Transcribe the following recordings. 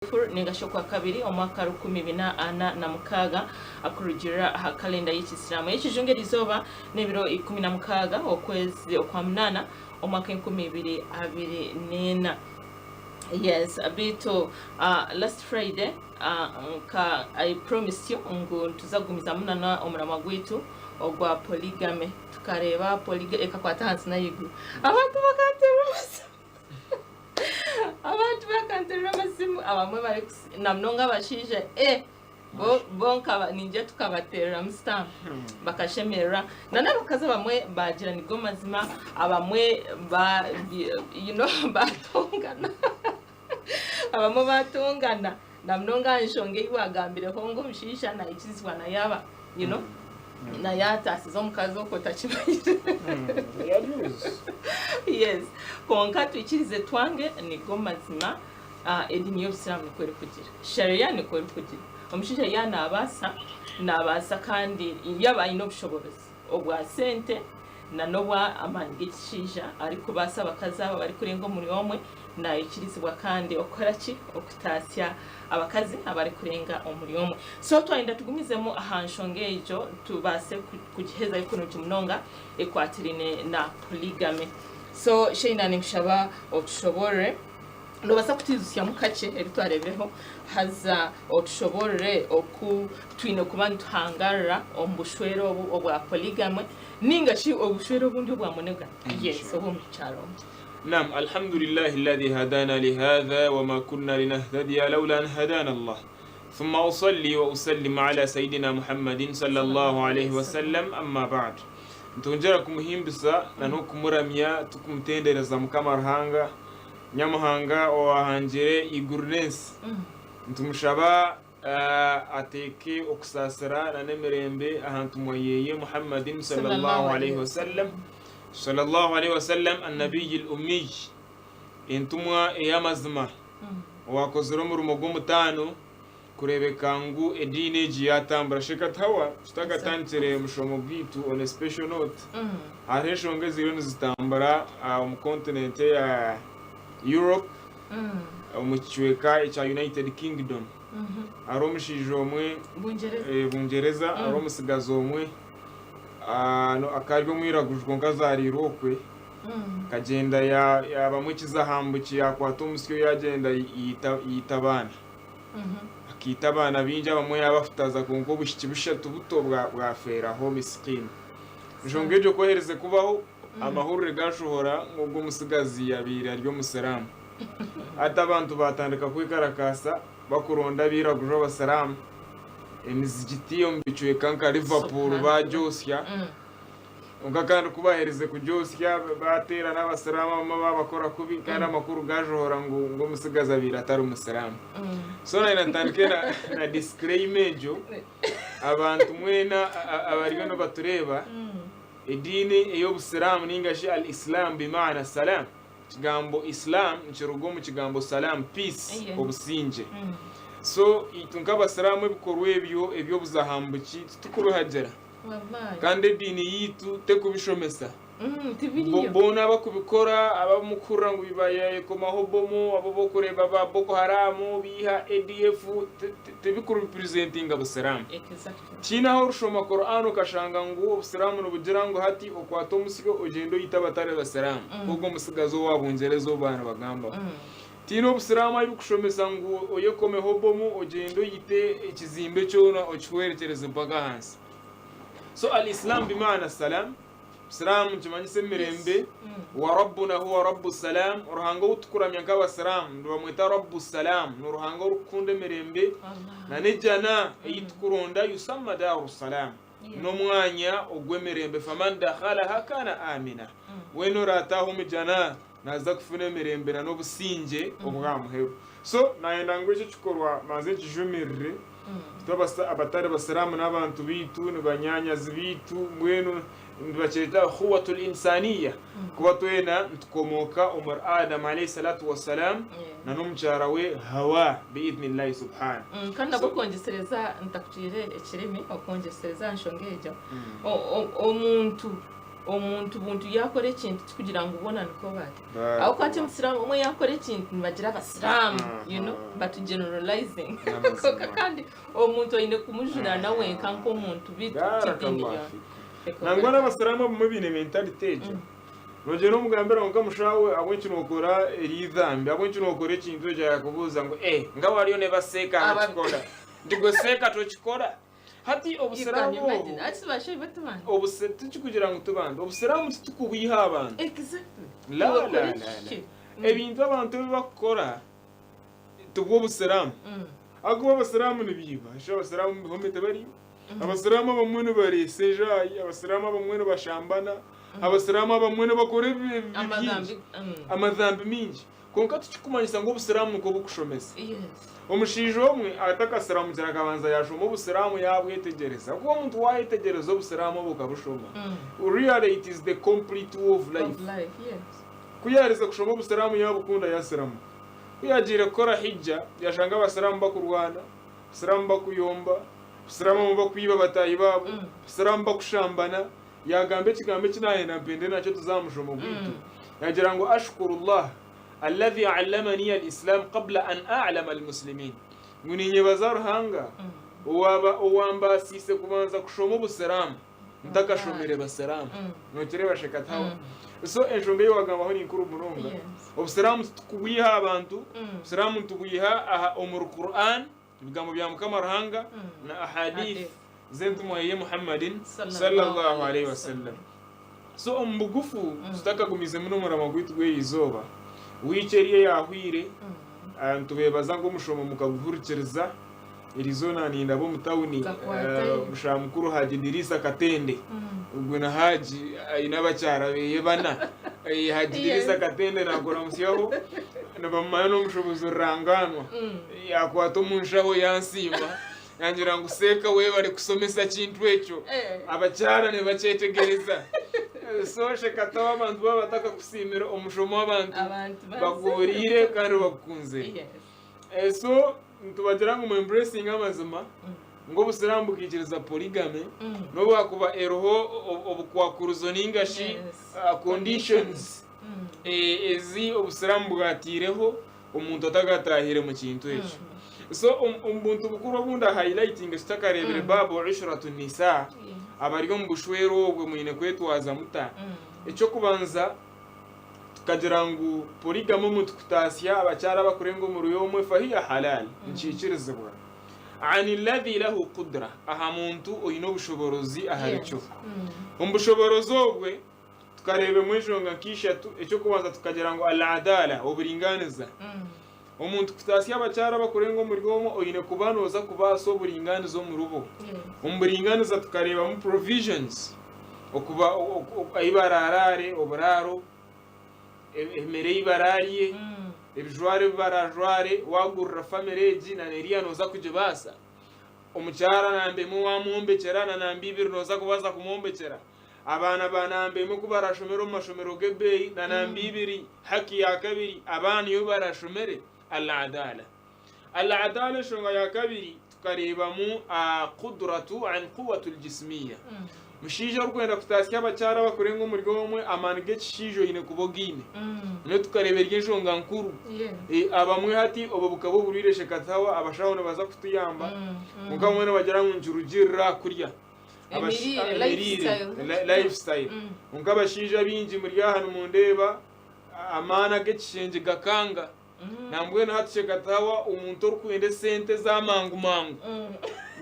April ninga shi Okwakabiri omwaka 1446 kurugiirira aha kalenda y'Ekisiraamu. Ey'ekijungu erizooba n'ebiro 16 okwezi Okwamunaana omwaka 2024. Yes, beitu last Friday nka I promised you ngu nituza kugumizamu nana omuramwa gwaitu ogwa polygamy. Tukareeba polygamy ekakwata ahansi n'ahaiguru. Abantu bakanteerera amasimu. Abantu bakanterera amasimu abamwe bari na munonga abashaija eh bo bo nkaba ningira tukabatereramu sitampu bakashemererwa na n'abakazi abamwe bagira nigo mazima abamwe ba you know batongana abamwe batongana na munonga aha nshonga ei wagambireho ngu omushaija naikirizibwa na yaaba you know na yaataasiza omukazi okwo otakimanyire yes kwonka twikirize twange nigo mazima ah, ediini y'obusiraamu nikwo erikugira sharia nikwo erikugira omushaija ya naabaasa naabaasa kandi yaaba aine obushoboorozi obwa sente na n'obwa amaani g'ekishaija arikubaasa abakazi abo abarikurenga omuri omwe naikirizibwa kandi okukora ki okutaasya abakazi abarikurenga omuri omwe. So twayenda tugumizemu aha nshonga egyo tubaase kugihezayo kurungi munonga ekwatiraine na polygamy. So Sheina ninkushaba otushoboorore, nobaasa kutwijutsyamu kakye ebi twareebireho haza otushoboorore oku twine kuba nituhangaarira omu bushwere obu obwa polygamy ninga shi obushwere obundi obwa monogamy. Yes, obw'omu kyaro omwo. Naam, Alhamdulillahi alladhi hadana lihadha wama kunna linahtadiya laula an hadana Allah. Thumma usalli wa usallim ala sayidina Muhammadin sallallahu alaihi wasallam amma ba'd. Nitwongyera kumuhimbisa na n'okumuramya tukumutendereza Mukama Ruhanga Nyamuhanga owahangire eiguru n'ensi. Nitumushaba ateeke okusaasira na n'emirembe aha ntumwa yeeye Muhammadin sallallahu alaihi wasallam Sallallahu alaihi wasallam An-Nabiyy Al-Ummiy entumwa ey'amazima owakozire omurimo gw'omutaano kureebeka ngu ediini egi yaatambura. Sheikh Atuhawa tutakatandikire mushomo gwaitu on a special note hariho enshonga eziriyo nizitambura omu continent eya Europe omu kicweka ekya United Kingdom hariho omushaija omwe Bungyereza hariho omutsigazi omwe akaba ari omwiraguju kwonka azaariirwe okwe akagyenda yaabamu ekizahambuki yaakwata omusyo yaagyenda yaita abaana. Akaita abaana baingi abamwe yaabafutaza kwonka obwishiki bushatu buto bwafeeraho misikiini. Enshonga egyo ku eherize kubaho, amahurire gaashohora ngu ogwo omutsigazi yaabaire ari Omusiraamu. Hati abantu baatandika kwekarakaasa bakuronda abairaguju Abasiraamu, emizigiti omu bicweka nka Liverpool baagyosya. Kwonka kandi ku baaherize kugyosya, baateera n'Abasiraamu abamwe baabakora kubi kandi amakuru gaajohora ngu ngu omutsigazi abaire atari Musiraamu. So naanye natandike na, na disclaimer egyo, abantu mwena abariyo nibatureeba, ediini ey'Obusiraamu ninga shi Al-Islam bimaana Salaam, Ekigambo Islam nikiruga omu kigambo salam, peace, obusingye. So itwe nk'abasiraamu ebikorwa ebyo eby'obuzahambuki titukubihagira kandi ediini yaitu tekubishomesa. Boona abakubikora abamukuhurira ngu bayekomaho bomu, abo abokureeba ba Boko Haram, biiha ADF, tibikurepresentinga busiraamu. Tihaine ahu orishoma Quran okashanga ngu obusiraamu nibugira ngu hati okwate omusyo ogyende oite abatari basiraamu nk'ogwo omutsigazi owa Bungyereza ou baaba nibagambaho. Tihaine obusiraamu ahu burikushomesa ngu oyekomeho bomu ogyende oite ekizimbe kyona okihwerekyereze mpaka ahansi. So Al-Islam bimaana Salam, Obusiraamu nikimanyisa emirembe, wa Rabbuna huwa Rabbu Salam, Ruhanga ou tukuramya nk'abasiraamu nibamweta Rabbu Salam, ni Ruhanga orikukunda emirembe, na n'ejjana ei tukuronda yusamma Daaru Salam, n'omwanya ogw'emirembe, faman dakhalaha kana amina, weena orataaha omu jjana naaza kufuna emirembe na n'obusingye obw'aha muheru. So nayenda ngu ekyo ekikorwa manze nkijumirire, itwe abatari basiraamu n'abantu baitu, ni banyaanyazi baitu, mbwenu nibakyeta ukhuwatul insaniya, kuba twena nitukomooka omuri Adam alayhi salatu wa salam na n'omukyara we Hawa bi'idhnillahi subhana. Kandi nabwo okwongyesereza ntakucwire ekirimi, okwongyesereza aha nshonga egyo, omuntu. Omuntu buntu yaakora ekintu tikugira ngu boona nikwo bari. Ahabw'okuba hati omusiraamu omwe yaakora ekintu nibagira abasiraamu you know batu generalizing kwonka kandi omuntu oine kumujunaana wenka nk'omuntu beitu ti diini Barakallah yoona. fikum. Reka Nangwa ogaruke. n'abasiraamu abamwe baine mentality egyo. Nogyenda omugambira ngu nkamushawe ahabw'enki nokora eri idhambi, ahabw'enki nokora ekintu ekyo yakubuuza ngu eh nga wariyo neba seeka Aba- akakikora. Nti gwe seeka tokikora? Hati You can obusiraamu obu imagine. Hati tubashe tubandi. obuse tikikugira ngu tubandi obusiraamu titukubwiha abantu. Exactly. La Iwe la kora la la. ekihikire. Ebintu abantu ebi bakukora tibwo busiraamu. Ahakuba abasiraamu nibiiba, shi abasiraamu omu bihome tibariyo? Abasiraamu abamwe nibareesa ejaayi, abasiraamu abamwe nibashambana, abasiraamu abamwe nibakora ebibi bingi, Amadhambi. Amadhambi mingi. Kwonka tikikumanyisa ngu obusiraamu nikwo bukushomesa. Yes. Omushaija omwe atakasiramukire akabanza yaashoma obusiraamu yaabwetegyereza. Ahakuba omuntu waayetegyereza obusiraamu obu okabushoma, really it is the complete way of life. Of life, yes. Ku yaaherize kushoma obusiraamu yaabukunda yaasiramuka. Ku yaagiire kukora Hijja, yaashanga abasiraamu bakurwana, abasiraamu bakuyomba, abasiraamu abamwe bakwiba bataahi baabo, abasiraamu bakushambana, yaagamba ekigambo eki naayenda mpende nakyo tuze aha mushomo gwaitu, yaagira ngu Ashkurullah alladhi allamani al-Islam qabla an a'lama al-muslimin, ngu ninyebaza Ruhanga owaaba owambaasiise kubanza kushoma obusiraamu ntakashomire basiraamu. Nokireeba Shekatawa? So enshonga ei waagambaho ni nkuru munonga. Obusiraamu titukubwiha aha bantu, obusiraamu nitubwiha aha omuri Quran, ebigambo bya Mukama Ruhanga na ahadith z'entumwa ye Muhammadin sallallahu alaihi wasallam. So omu bugufu tutakagumiizemu n'omurama gwaitu gw'eriizooba, wiiki eri eyaahweire nitubeebaza ngu omushomo mukaguhurikiriza. Eriizooba naanindaba omu tawuni mushaha mukuru Haji Dirisa Katende, ogwo na Haji aine abakyara beye bana. Haji Dirisa Katende naakuramutsyaho, nibamumanya n'omushuubuzi rurangaanwa. Yaakwata omu nshaho yansiima. Yangira ngu seeka webare kusomesa kintu ekyo abakyara nibakyetegyereza. So shekataho abantu baba batakakusiimire omushomo abantu baguhuriire kandi bagukunzire. So nitubagira ngu mu embracinge amazima ngu obusiraamu bukaikiriza polygamy n'obu hakuba eriho obukwakurizo ninga shi conditions ezi obusiraamu bwataireho omuntu atakataahire mu kintu ekyo. So omu buntu bukuru obu nda highlightinge tutakareebire baabu ushratu nisaa, abari omu bushwere obwe mwine kwetwaza muta? Eky'okubanza tukagira ngu polygamy omuntu kutaasya abakyara abakurenga omuri omwe fahiya halal, nikiikirizibwa. Ani ladhi lahu qudra, aha muntu oine obushoborozi aharikyo. Omu bushoborozi obwe, Tukareeba enshonga nk'ishatu. Eky'okubanza tukagira ngu Al-Adaala, oburingaaniza. Omuntu kutaasya abakyara abakurenga omuri omwe oine kuba nooza kubaasa oburingaaniza omuri bo. Omu buringaaniza tukareebamu provisions, okuba ahi baraaraare, oburaaro, emere ei baraarye, ebijwaro ebi baraajware, waagurira famire egi na n'eriya nooza kugibaasa. Omukyara namba emwe waamwombekyera na namba ibiri nooza kubaasa kumwombekyera. Abaana ba namba emwe ku barashomere omu mashomero g'ebeeyi na namba ibiri, haki ya kabiri, abaana iyo barashomere, Al-Adaala. Al-Adaala enshonga ya kabiri tukareebamu Qudratu an Quwatu Al-Jismiya. Mushaija orikwenda kutaasya abakyara abakurenga omuri omwe, amaani g'ekishaija oine kuba ogaine. Nyowe tukareeba eri enshonga nkuru. Abamwe hati obwo bukaba oburwaire Shekatawa, abashaho nibaza kutuyamba, kwonka abamwe nibagira ngu nikirugiirira aha kurya. Emiriire, Emiriire, lifestyle. lifestyle. Kwonka abashaija baingi muri aha nimundeeba, amaani ag'ekishengye gakanga. Nambwenu hati Shekatawa omuntu orikwenda esente eza mangu mangu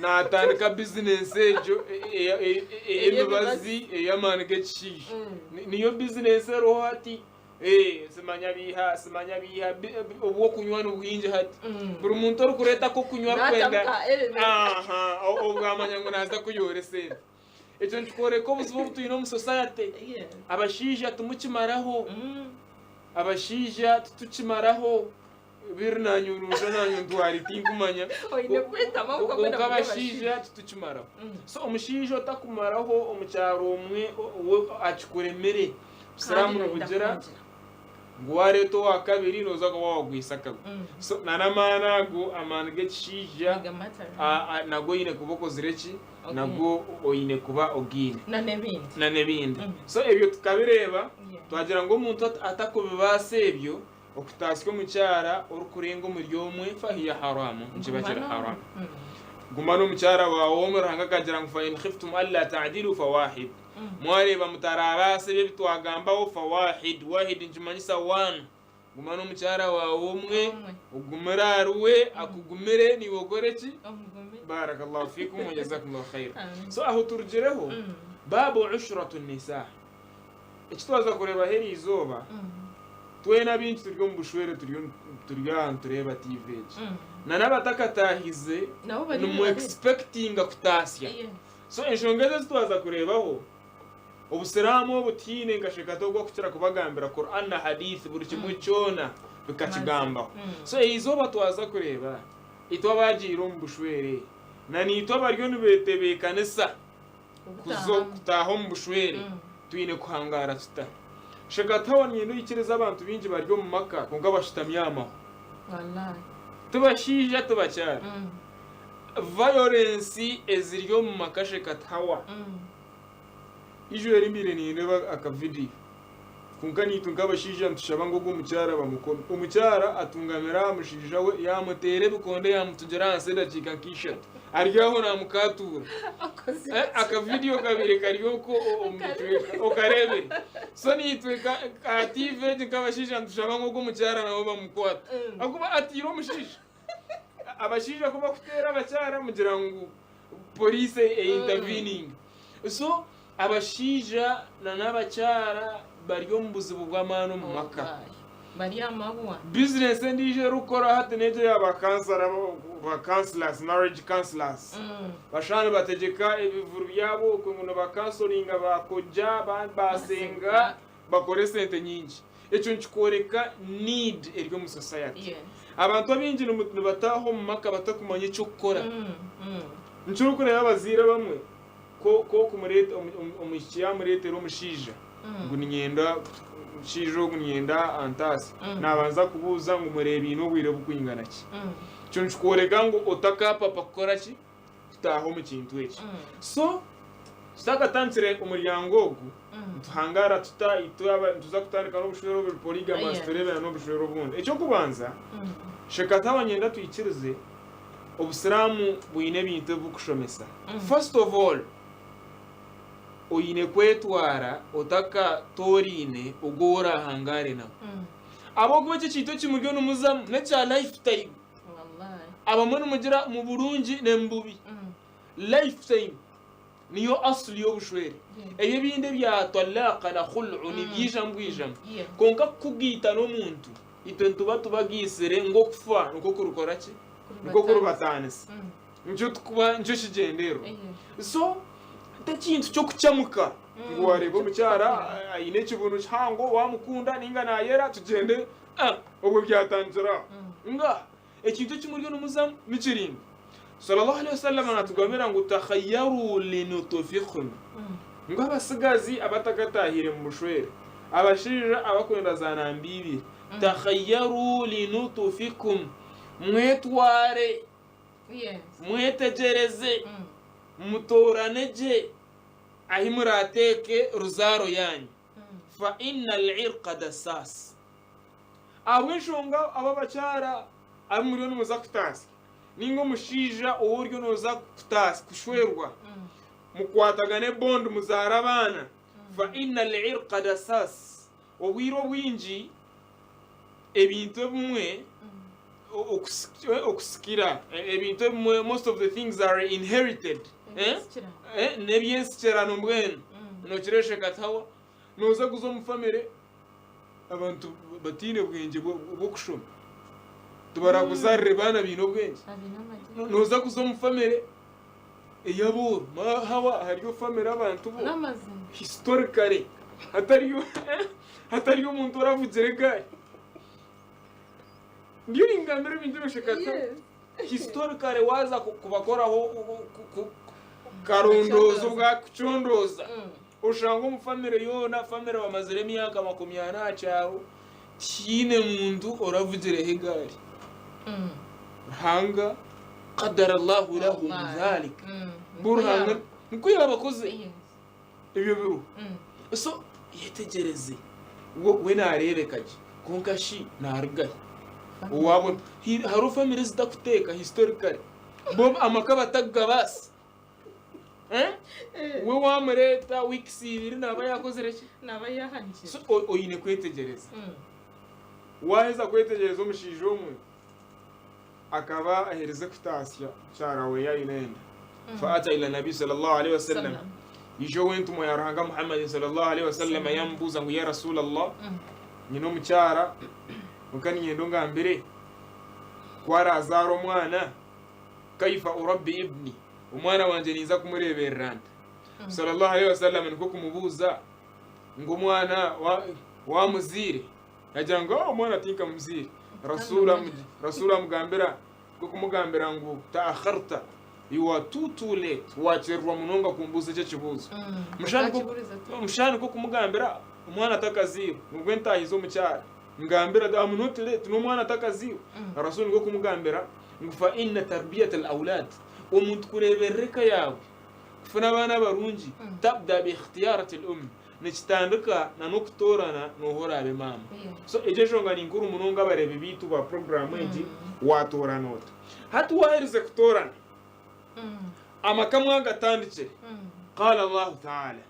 naatandika bizinensi egyo ey'emibazi ey'amaani g'ekishaija. Niyo bizinensi eriho hati. Simanya biiha, simanya biiha, obw'okunywa ni bwingi hati. Buri muntu orikureeta ak'okunywa arikwenda Naatabuka element. aha, obwo amanya ngu naaza kuyoora esente. Ekyo nikikworeka obuzibu obu twine omu society. Yes. Abashaija timukimaraho, abashaija titukimaraho. Biri nanye orunja nanye ontware tinkumanya. Oine kwetama ahabw'okuba Kwonka mbwenu muri abashaija titukimaraho. So omushaija otakumaraho omu kyaro omwe we akikuremire. Kandi Obusiraamu noyenda nibugira kwongyera. Ngu wareeta owa kabiri noza kuba wagwisa akagwe. So na n'amaani ago, amaani g'ekishaija nago oine kuba okozire ki? Nago oine kuba ogaine. Na n'ebindi. Na n'ebindi. So ebyo tukabireeba, twagira ngu omuntu atakubibaasa ebyo, okutaasya omukyara orikurenga omuri omwe fahiya haramu, nikiba kiri haramu. Guma n'omukyara waawe omwe, Ruhanga akagira ngu fa in khiftum alla ta'dilu fawahid. Mwareeba mutarabaasa ebyo ebi twagambaho fawahid, wahid nikimanyisa one. Guma n'omukyara waawe omwe, ogumire ahari we, akugumire, naiwe okore ki? Barakallahu fikum wa jazakumullahu khaira. So aho turugireho, baabu ushratu nisa. Eki twaza kureebaho eri izooba, twena abaingi turi omu bushwere turi aha nitureeba TV egi. Na n'abatakataahize nimu expectinga kutaasya. So enshonga ezi ezi twaza kureebaho, Obusiraamu obu tihaine nka Sheikh ogu akukira kubagambira Quran na Hadith buri kimwe kyona bikakigambaho. So eizooba twaza kureeba itwe abaagiire omu bushwere na naitwe abariyo nibetebeekanisa kuza kutaaha omu bushwere twine kuhangaara tuta? Sheikh Atawa niinyenda oikirize abantu baingi bari omu maka kwonka bashutami aha mahwa. Ti bashaija ti bakyara. Violence eziri omu maka Shekatawa. Ijo eri mbaire nindeeba aka video kwonka naitwe nk'abashaija nitushaba ngu ogwo mukyara bamukome. Omukyara atungamire aha mushaija we yamuteera ebikonde yamutugira ahansi edakiika nka ishatu ari aho namukatuura. Aka video kabaire kari okwo omu bicweka okareebire? So naitwe aha TV egi nk'abashaija nitushaba ngu ogwo omukyara nawe bamukwate ahakuba atiire omushaija. Abashaija ku bakuteera abakyara mugira ngu police e intervening. So abashaija na n'abakyara bari omu buzibu bw'amaani omu maka. Bari aha mabwa. Business endiijo erikukora hati n'egyo eya ba kansara ba counsellors, marriage counsellors. Bashusha nibategyeka ebivuru byabo okwe ngu nibakansoringa ba kojja, basenga bakore esente nyingi. Ekyo nikikworeka need eri omu society. Abantu abaingi nibataaha omu maka batakumanya eky'okukora. Nikyo orikureeba abazaire abamwe ku okumureeta omwishiki yaamureetera omushaija ngu niinyenda omushaija ogu niinyenda antaase, naabanza kubuuza ngu mureebaine obwire burikwingana ki. Ekyo nikikworeka ngu otakaapapa kukora ki? Kutaaha omu kintu eki. So tutakatandikire omuryango ogu, nituhangaara tuta itwe aba nituza kutandika n'obushwere oburi polygamous tureebe n'obushwere obundi. Eky'okubanza, Shekatawa niinyenda twikirize Obusiraamu bwine ebintu ebi burikushomesa. First of all, oine kwetwara otakatooraine ogwo ou oraahangaare nawe. Ahabw'okuba eki ekintu eki muriyo nimuzamu n'ekya lifetime. Abamwe nimugira mu burungi n'omu bubi. Lifetime niyo asli y'obushwere. Ebyo ebindi ebya talaaqa na khul'u nibyija mbwijamu. Kwonka kukugaita n'omuntu, itwe nituba tubagaitsire ngu okufa nikwo kurikora ki? Nikwo kuribataanisa. Nikyo tukuba nikyo kigyendererwa. So t'ekintu ky'okukyamuka ngu waareeba omukyara aine ekibunu kihango waamukunda nainga naayera tugyende obwo byatandikira aho. Ngaaha! Ekintu eki muriyo nimuzamu nikiringa. Sallallahu alaihi wasallam natugambira ngu takhayyaru linutufikum, ngu abasigazi abatakatahire mu bushwere, abashaija abakwenda za namba ibiri, takhayyaru linutufikum, mwetware, mwetegyereze, mutoorane gye ahi muraateeke ruzaaro yaanyu, fa inna al-irqa dassaas. Ahabw'enshonga abo abakyara abu muriyo nimuza kutaasya ninga omushaija ou oriyo nooza kutaasya kushwerwa mukwatagane bond muzaare abaana fa inna al-irqa dasas obwire obwingi ebintu ebimwe okusikira ebintu ebimwe most of the things are inherited n'ebyensikirano mbwenu nokireesheka tihawa Nooza kuza omu famire abantu bataine bwengye bw'okushoma, tibarakuzarire baana baine obwengye. Nooza kuza omu famire ey'abooro, hawa hariyo famire abantu bo historically hatariyo hatariyo omuntu oravugire egaari. Ndiyo ningambira ebintu ebyo shekata. Historically waaza kubakoraho karondooza obwakucondooza. Oshanga omu famire yoona, famire bamazire emyaka 40 aha kyaro, Tihaine muntu oravugireho egaari. Ruhanga qadara Allahu lahum dhalik. Bo Ruhanga nikwo yabakoze ebyo biro. So yetegyereze we nareebeka gye kwonka shi narugahi? Owaabo hariho family ezitakuteeka historically bo amaka batagabaasa. We wamureeta weeks ibiri naaba yakozire ki? Naaba yaahagire. So oine kwetegyereza. Waaheza kwetegyereza omushaija omwe akaba aherize kutaasya mukyara we aine enda. Fa'ata ila nabi sallallahu alaihi wasallam. Yaija ow'entumwa ya Ruhanga Muhammad sallallahu alaihi wasallam yamubuuza ngu ya Rasulallah, nyine omukyara kwonka niinyenda ongambire ku araazaare omwana Kaifa urabbi ibni, omwana wangye ninza kumureeberera nta? Sallallahu alaihi wasallam nikwo kumubuuza ngu omwana wamuzaire? Yagira ngu omwana tinkamuzaire. Rasul amugambira nikwo kumugambira ngu ta'akharta, you are too too late, wakyererwa munonga kumbuuza ekyo ekibuuzo. Omushaija nikwo kumugambira omwana atakazairwe, nubwo entaahi z'omukyara. Ngambira am not late n'omwana atakaziirwe. Rasul nikwo kumugambira ngu fa inna tarbiyat al awlad, omuntu kureeberera eka yaawe, kufuna abaana barungi, tabda bi ikhtiyarat al umm, nikitandika na n'okutoorana nooha oraabe maama. So egyo enshonga ni nkuru munonga abareebi baitu ba puroguraamu egi, waatoorana ota? Hati waaherize kutoorana, amaka mwagatandikire, qaala Allahu ta'ala,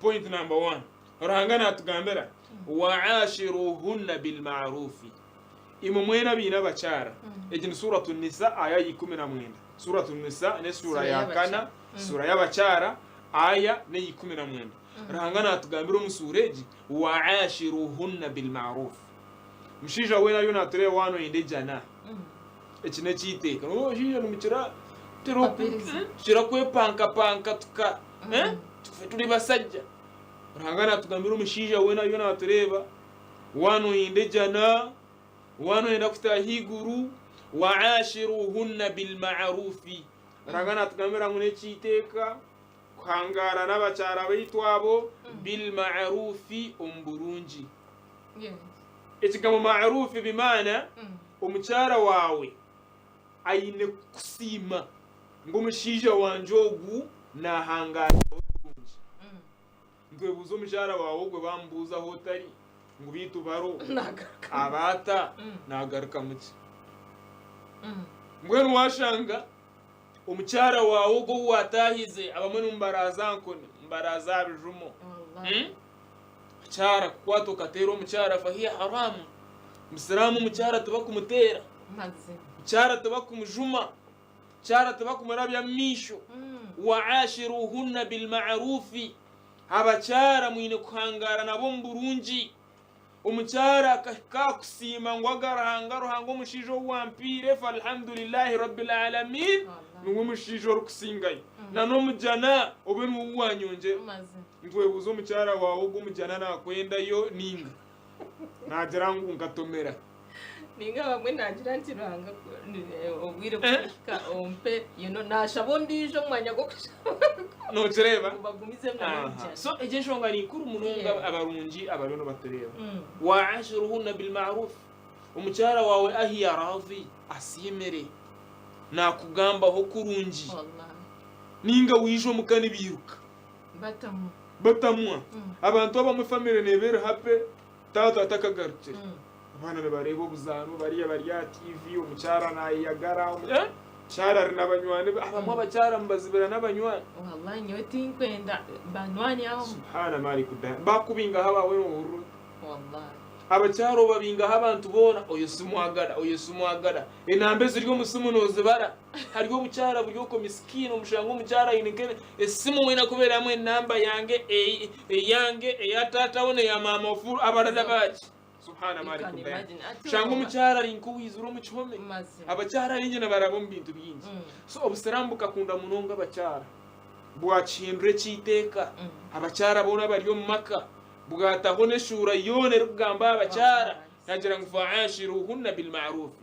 Point number one, Ruhanga natugambira wa'ashiruhunna bilma'rufi, imwe mwena abaine abakyara, egi ni suratu Nisa aya ya 19, suratu Nisa n'esura ya kana, sura y'abakyara, aya n'eya 19. Ruhanga natugambira omu suura egi wa'ashiruhunna bilma'ruf. Mushaija weena ariyo natureeba waaba noyenda ejana, eki n'eky'eiteeka. Abashaija nimukira tukira kwepankapanka tuka Tufe turi basajja. Ruhanga natugambira omushaija weena ariyo natureeba, waaba noyenda ejana, waaba noyenda kutaaha eiguru, wa'ashiruhunna bilma'rufi. Ruhanga natugambira ngu n'eky'eiteeka kuhangaara n'abakyara baitu abo bilma'rufi, omu burungi. Ekigambo ma'rufi bimaana omukyara waawe aine kukusiima ngu omushaija wangye ogu naahangaara nawe kurungi. Nkebuuza omukyara waawe ogwo baamubuuza ahu otari ngu beitu baro aba ata naagarukamu ki? Mbwenu waashanga omukyara waawe ogwo ou waataahize abamwe nimubaraaza nkoni, mubaraaza aha bijumo. Omukyara kukwata okateera omukyara fahiya haraamu. Omusiraamu omukyara tibakumuteera. Mukyara tibakumujuma, mukyara tibakumurabya mu maisho. Wa'ashiruhunna bilma'rufi, abakyara mwine kuhangaara nabo omu burungi. Omukyara akahika aha kusiima ngu aga Ruhanga, Ruhanga omushaija ou wampiire, falhamdulillahi rabbil alamin, niwe mushaija orikusingayo. Na n'omujana obe niwe ou wanyongyera. Nitwebuuza omukyara waawe ogu omujana nakwendayo ninga nagira ngu nkatomera. Ninga abamwe nagira nti Ruhanga obwire bukuhika ompe you know nashaba ondiijo omu mwanya gw'okushaba Nokireeba? ngu bagumizemu nabo Aha. omugyani. So egyo enshonga ni nkuru munonga Yeah. abarungi abariyo nibatureeba. Wa'ashiruhunna bilma'ruf. Omukyara waawe ahiya radhi, asiimire, nakugambaho kurungi. Wallahi. Ninga waija omuka nibairuka. Batamwa. Batamwa. Abantu abamwe family neeba eri happy taata atakagarukire. Abaana nibareeba obuzaano bariya bari aha TV, omukyara nayeyagara, omukyara ari na banywani be. Abamwe abakyara nibazibira n'abanywani. Wallahi nyowe tinkwenda banywani abo. Subhana maliku daim. Bakubingaho abaawe nohurira ota? Wallahi. Abakyara obabingaho abantu boona, oyo simwagara, oyo simwagara. Enamba eziri omu simu nozibara. Hariyo obukyara buri okwo miskiini omushanga omukyara aine nke esimu weena kubeeramu enamba yange eyange eya taata we neya maama we abarara baki Subhana You maliku can daim. imagine. Ati Oshanga oba- omukyara ari nk'owaizire omu kihome. Mazima. Abakyara baingi nibaraba omu bintu bingi. So obusiraamu bukakunda munonga abakyara. Bwakihindura eky'eiteeka. Abakyara boona abari omu maka bwataho n'eshuura yoona erikugamba aha bakyara. Yagira ngu fa'ashiruhunna bilma'rufi.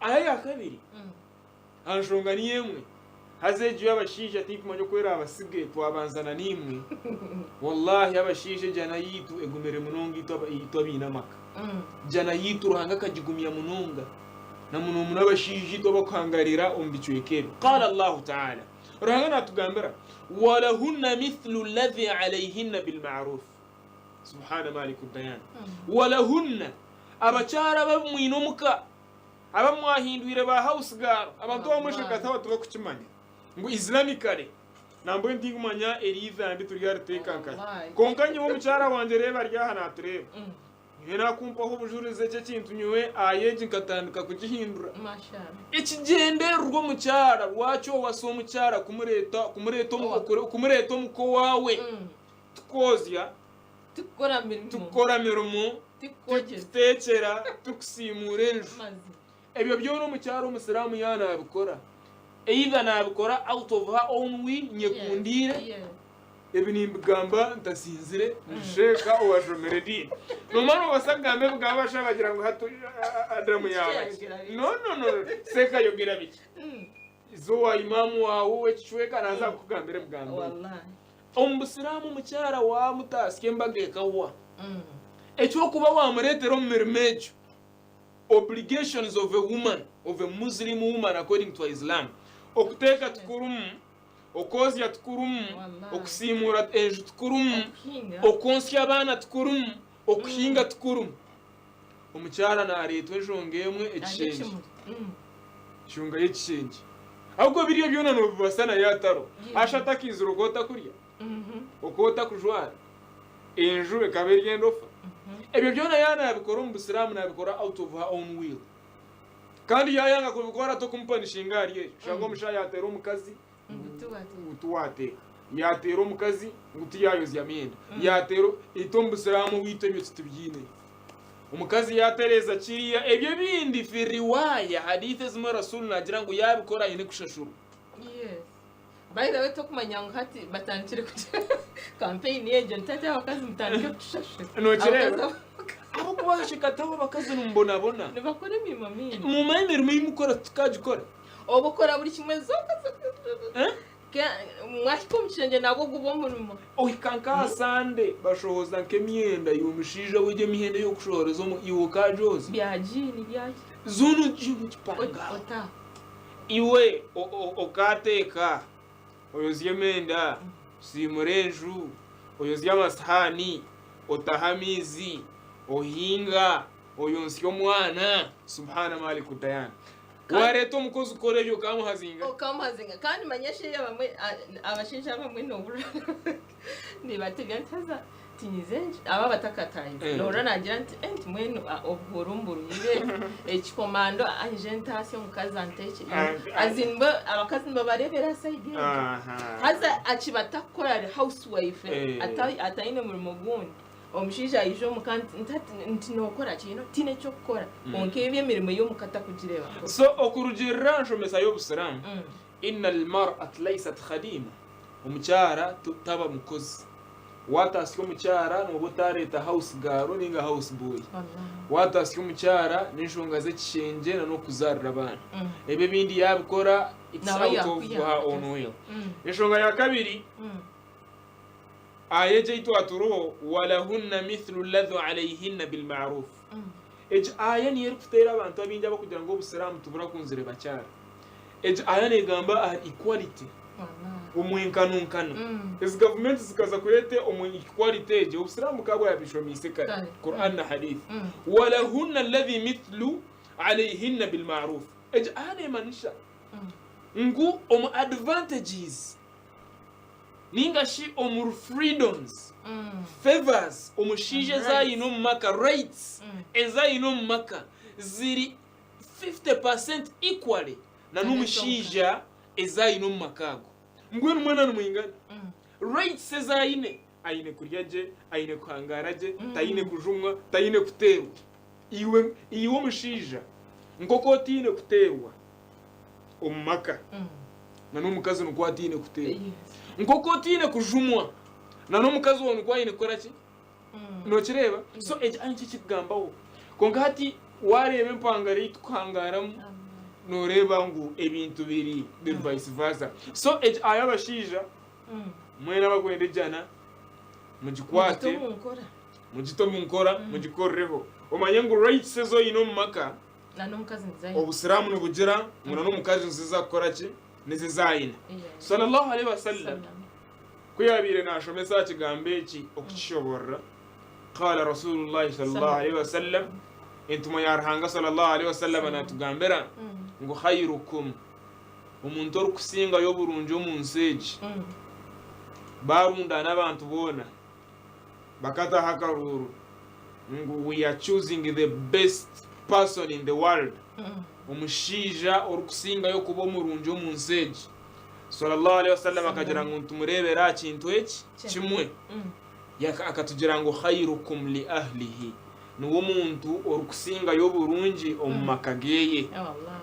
Aya ya kabiri, aha nshonga niyo emwe, Haza egyo y'abashaija tinkumanya oku eraabasige twabanza na naimwe. Wallahi abashaija ejana yaitu egumire munonga itwe itwe abaine amaka. Jana yaitu Ruhanga akagigumya munonga. Na muno muno abashaija itwe abakuhangarira omu bicweka ebi. Qaala Allahu Ta'ala. Ruhanga natugambira, Walahunna mithlu alladhi alayhinna bilma'ruf. Subhana maliku dayan. Walahunna, abakyara abu mwine omuka, aba mwahindwire ba house girl, abantu abamwe shakati aba tibakukimanya ngu Islamically nambwenu tinkumanya eri eizambi turyariteeka nkahi. Kwonka nyowe omukyara wangye reeba ari aha natureeba. Nyowe nakumpaho obujurizi eki ekintu nyowe aya egi nkatandika kugihindura. Ekigyendererwa omukyara lwaki owasa omukyara kumureeta kumureeta kumureeta omuka owaawe tikwozya, Tikukora mirimo. Tikukora mirimo, tikuteekyera, tikusiimuura enju. Ebyo byona omukyara omusiraamu yaaba naabikora, either naabikora out of her own will, nyekundiire, ebi nimbigamba ntasinzire, ndi sheeka owashomire ediini. Noomanya noobaasa kugamba ebigambo abashaija bagira ngu hati Adamu yaaba ki? No, no, no, seeka ayogera biki? Iza owa imaamu waawe ow'ekicweka naaza kukugambira ebigambo ebi. Omu Busiraamu omukyara waamutaasya embaga ekahwa. Eky'okuba waamureetera omu mirimo egyo, obligations of a woman, of a Muslim woman according to Islam, okuteeka tikurimu, okwozya tikurimu, okusiimuura enju tikurimu, okwonsya abaana tikurimu, okuhinga tikurimu. Omukyara naareetwa enshonga emwe, ekishengye. Enshonga y'ekishengye. Ahabw'okuba biriya byona noobibasa naye atariho. Hashi atakaizire okaba otakurya, okaba otakujwara, enju ekaba eri endofa. Ebyo byona yaaba naabikora omu Busiraamu naabikora out of her own will. Kandi yaayanga kubikora tokumupanishinga ahari ekyo. Oshanga omushaija yaateera omukazi ngu tiwaateeka, yaateera omukazi ngu tiyaayozya myenda, yaateera itwe omu Busiraamu owaitu ebyo titubyineyo. Omukazi yaatereeza kiriya, ebyo ebindi fi riwaaya, hadiith ezimwe Rasul naagira ngu yaabikora aine kushashurwa. Yes. By the way tokumanya ngu hati batandikire kugira campaign egyo nti hati abakazi mutandike kutushashura. Nokireeba? Abakazi Ahabw'okuba shekati abo abakazi nimubonabona. nibakora emirimo mingi. Mumanye emirimo ei mukora titukagikora. Oba okora buri kimwe zooka zooka. Eh? Mwahika omu kishengye nabwo guba omurimo. Ohika nk'aha Sande bashohoza nk'emyenda y'omushaija we egyo emyenda ey'okushohoreza omu iwe okaagyoza. Bya jiini byaki. Zoona ogiine ogipanga aho. Ota. Iwe okaateeka, oyozye emyenda, osiimure enju, oyozye amasihaani, otahe amaizi, ohinga, oyonsye omwana, Subhaana Maliku Dayaan. Wareeta omukozi kukora ebyo okamuha zingahi? Okamuha zingahi? Kandi manya shi abamwe abashaija abamwe nohurira nibatebya nti haza tinyize abo abatakatahize nohurira nagira nti eh nti mbwenu obuhuru mburuhire ekikomando aije ntasye omukazi antekyere as in bo abakazi nibabarebera aha side egyo haza akiba atakukora ari house wife atayine murimo gundi. Omushaija aija omuka nti hati nti nookora ki? Tihaine eky'okukora. Kwonka ebyo emirimo y'omuka takugireeba nk'oku. So okurugiirira aha nshomesa y'Obusiraamu, Inna al-mar'at laysat khadiima, omukyara taba mukozi. Waataasya omukyara nooba otaareeta house girl nainga house boy. Waataasya omukyara n'enshonga z'ekishengye na n'okuzaarira abaana. Ebyo ebindi yaabikora it's out of her own will. Enshonga ya kabiri. Aya egi ei twaturiho, Walahunna mithlu alladhi alayhinna bilmaruf. Egi aya niyo erikuteera abantu abaingi abarikugira ngu obusiraamu tiburakunzire bakyara. Egi aya negamba aha equality, omwenkanonkano. Ezi gavumenti zikaza kureeta omu equality egi, obusiraamu bukaba bwabishomeise kare, Quran na Hadith. Walahunna alladhi mithlu alayhinna bilmaruf. Egi aya nemanisa ngu omu advantages ninga shi omuri freedoms, favours omushaija ezi aine omu maka, rights ezi aine omu maka ziri 50% equally na n'omushaija ezi aine omu maka ago. Mbwenu mwena nimwingana. Rights ezi aine, aine kurya gye, aine kuhangaara gye, taine kujumwa, taine kuteerwa. Iwe iwe omushaija nk'oku otaine kuteerwa omu maka, na n'omukazi nikwo ataine kuteerwa. Nk'oku otaine kujumwa, na n'omukazi waawe nikwo aine kukora ki? Nookireeba? So ekyo nikyo ekirikugambaho. Kwonka hati waareeba empangare ei turikuhangaaramu, Noreeba ngu ebintu biri biri vice versa. So egi ayo abashaija mwena abakwenda ejana mugikwate Mugite omu nkora. mugite omu nkora mugikorereho. Omanye ngu rights ezi oine omu maka Na n'omukazi nizo aine. Obusiraamu nibugira ngu na n'omukazi nizo zakukora ki? Nizo ezi aine. Sallallahu alaihi wasallam Sallam. ku yabaire nashomesa aha kigambo eki okukishoborora, Qaala Rasulullahi sallallahu alaihi wasallam, Entumwa ya Ruhanga sallallahu alaihi wasallam natugambira ngu khairukum, omuntu orikusingayo oburungi omunsi egi, barundaana abantu boona bakataho akaruuru ngu we are choosing the best person in the world, omushaija orikusingayo kuba omurungi omunsi egi, Sallallahu alaihi wasallam akagira ngu nitumureebera aha kintu eki kimwe. Akatugira ngu khairukum li ahlihi, niwe omuntu orikusingayo oburungi omu maka geye,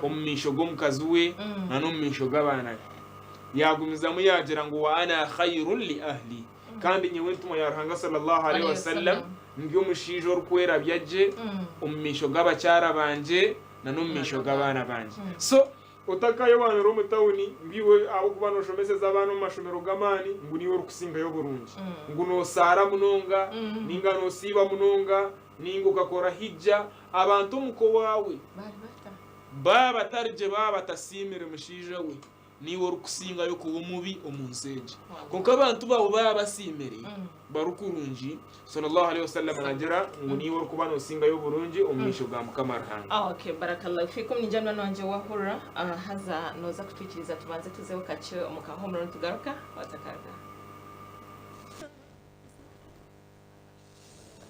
omu maisho g'omukazi we na n'omu maisho g'abaana be. Yagumizamu yagira ngu wa ana khairun li ahli, kandi nyowe Entumwa ya Ruhanga sallallahu alaihi wasallam ndi omushaija orikwerabya gye omu maisho g'abakyara bangye na n'omu maisho g'abaana bangye. So Otakayobanura omu tauni ngu iwe ahabw'okuba nooshomeseza abaana omu mashomero g'amaani ngu niiwe orikusingayo oburungi, ngu noosaara munonga, nainga noosiiba munonga, nainga okakora hijja. Abantu omuka owaawe baaba batari gye, baaba batasiimire mushaija we, niiwe orikusingayo kuba omubi omu nsi egi. Kwonka abantu baawe baaba basiimire, bari kurungi, Sallallahu alaihi wasallam naagira ngu niiwe orikuba noosingayo oburungi omu maisho ga Mukama Ruhanga. Ah, okay, barakallahu fikum. Ningira munywani wangye wahurira. Ah, haza nooza kutwikiriza tubanze tuzeho kakye omu kahumuro nitugaruka watakaruga.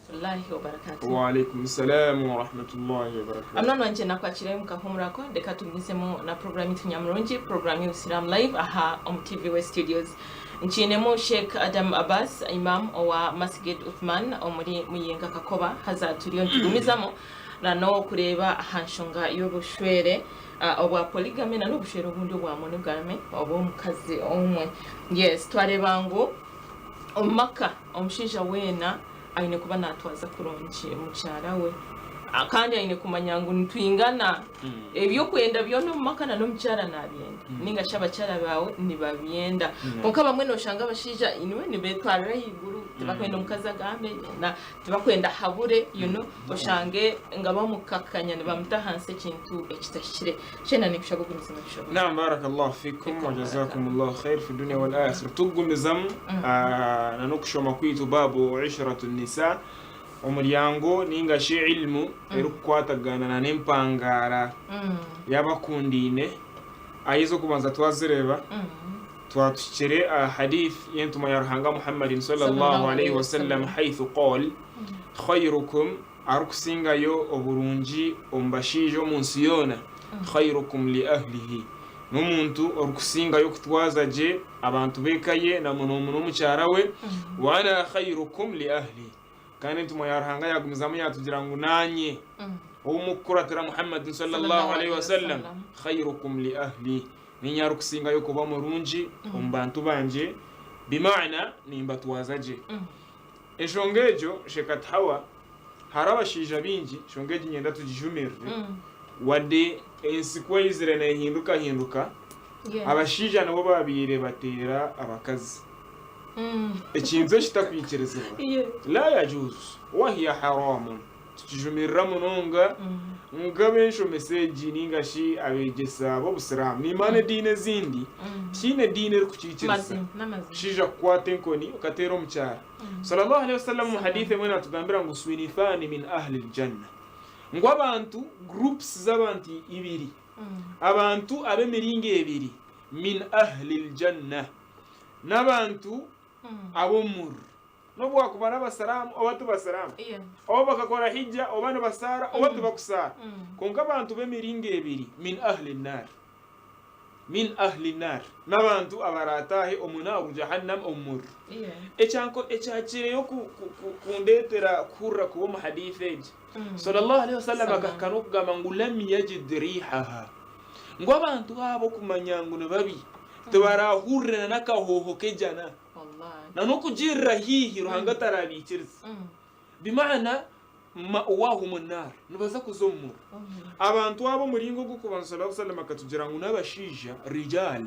Rahmatullahi wa barakatuh. Wa alaikum salam wa rahmatullahi wa barakatuh. Munywani wangye nakwakirayo omu kahumuro ako, reka tugumizemu na program yitu nyamurungi, program y'Obusiraamu Live aha omu TV West Studios. Nkiinemu Sheikh Adam Abbas, Imam owa Masgid Uthman omuri Muyenga Kakoba. Haza turiyo nitugumizamu na n'okureeba aha nshonga y'obushwere obwa polygamy na n'obushwere obundi obwa monogamy obw'omukazi omwe. Yes, twareeba ngu omu maka omushaija weena aine kuba naatwaza kurungi mukyara we. Kandi aine kumanya ngu nitwingana. Eby'okwenda byona omu maka na n'omukyara naabyenda nainga shi abakyara baawe nibabyenda. Kwonka abamwe nooshanga abashaija anyway nibeetwarira ahaiguru tibakwenda omukazi agambe na tibakwenda ahabure you know oshange nga bamukakanya nibamuta ahansi ekintu ekitahikire. Sheena ninkushaba ogumizemu ebishoboka. Naam barakallahu fikum wa jazakumullahu khair fi dunya wal akhir tukugumizamu na n'okushoma kwaitu baabu ishratu nisa omuryango ninga shi ilmu erikukwatagana na n'empangaara y'abakundaine ahi ez'okubanza twazireeba twatuhikire aha hadith y'entumwa ya Ruhanga Muhammadin sallallahu alaihi wasallam haithu qal khairukum Arikusingayo oburungi omu bashaija omu nsi yoona, khairukum li ahlihi, n'omuntu orikusingayo kutwaza gye abantu b'eka ye na munomuno omukyara we, wa ana khairukum li ahli, kandi Entumwa ya Ruhanga yagumizamu yatugira ngu nanye ou mukukuratira Muhammadin sallallahu alaihi wasallam, khairukum li ahli, ninye arikusingayo kuba murungi omu bantu bangye, bimaana nimbatwaza gye. Enshonga egyo Shekat Hawa, hariho abashaija baingi, enshonga egi niinyenda tugijumirire, wadde ensi ku eizire neehindukahinduka, abashaija nibo baabaire bateera abakazi. Ekintu ekitakwikirizibwa, laa yajuuzu wahiya haraamun, tukijumirira munonga nk'ab'enshomesa egi nainga shi abeegyesa b'Obusiraamu. Niimanya ediini ezindi tihaine ediini erikukiikiriza mushaija kukwata enkoni okateera omukyara. Sallallahu alaihi wasallam omu hadiith emwe naatugambira ngu swinithaani min ahli ljanna, ngu abantu, groups z'abantu ibiri, abantu ab'emiringo ebiri, min ahli ljanna, n'abantu ab'omumuriro. N'obu waakuba n'Abasiraamu oba ti Basiraamu, oba bakakora hijja oba nibasaara oba tibakusaara, kwonka abantu b'emiringo ebiri, min ahli nnaar, min ahli nnaar, n'abantu abaraataahe omu naaru, Jahannam, omu muriro. Ekyakireyo kundeetera kuhurira kubi omu hadiith egi, Sallallahu alaihi wasallam akahika n'okugamba ngu lam yajid riihaha, ngu abantu abo okumanya ngu ni babi, tibaraahurire na n'akahooho k'ejjana. Wallahi. Na n'okugirira haihi Ruhanga tarabiikiriza. Bimaana Ma'wahum an-nar, nibaza kuza omu muriro. Abantu abo omuringo ogw'okubanza Sallallahu Alaihi Wasallam akatugira ngu n'abashaija, rijaal,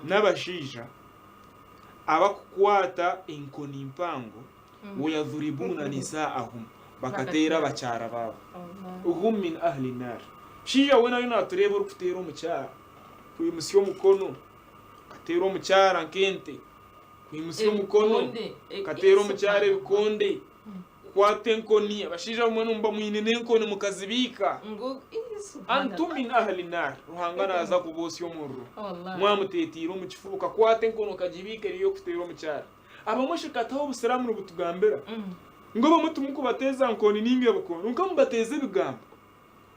n'abashaija abakukwata enkoni mpango, wayadhuribuna nisaa'ahum, bakateera abakyara baabo. Hum min ahli nar. Mushaija weena ariyo naatureeba orikuteera omukyara, kwimutsya omukono, okateera omukyara nk'ente, kwimutsya omukono, okateera omukyara ebikonde, Kukwata enkoni, abashaija abamwe nimuba mwine n'enkoni mukazibiika. Antum min ahli naar, Ruhanga naaza kuboosya omuriro. Mwamuteeteire omu kifuba okakwata enkoni okagibiika eri ey'okuteera omukyara. Abamwe shi kataho obusiraamu nibutugambira ngu abamwe timukubateeza nkoni ninga ebikooni, kwonka mubateeza ebigambo.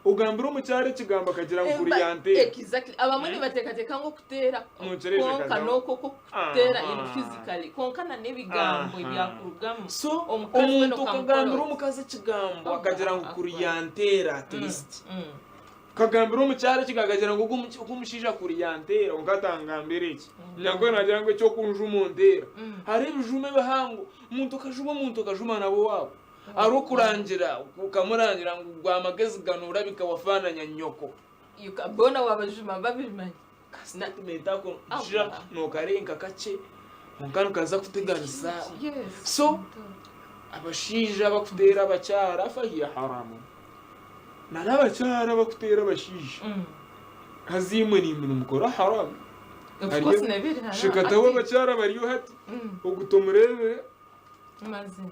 Ogambira omukyara ekigambo akagira ngu kuri yanteera. Exactly. Abamwe nibateekateeka ngu okuteera Nonkyera kwonka eshaka n'okwo okw'okuteera in Aha. physically kwonka na n'ebigambo Aha. ebyakurugamu So omukazi weena omuntu okamukora okagambira oti. omukazi ekigambo Allah akagira ngu kuri Akbar. yanteera at least. Okagambira omukyara ekigambo akagira ngu ogu omushaija kuri yanteera kwonka atangambira eki. Nyankole nagira ngu eky'okunjuma onteera. Hariho ebijuma ebihango, omuntu okajuma omuntu okajuma nab'owaabo. Arikurangira okamurangira ngu gwa magezi ganu orabika wafananya nyoko. Boona wabajuma babimanya. Ka statement ako nshusha nokarenka kakye kwonka nikaza kuteganisa. So abashaija abakuteera abakyara fahiya haramu na n'abakyara abakuteera abashaija haza imwe naimwe nimukora haramu. Shekataho abakyara bariyo hati ogu tomureebire. Mazima.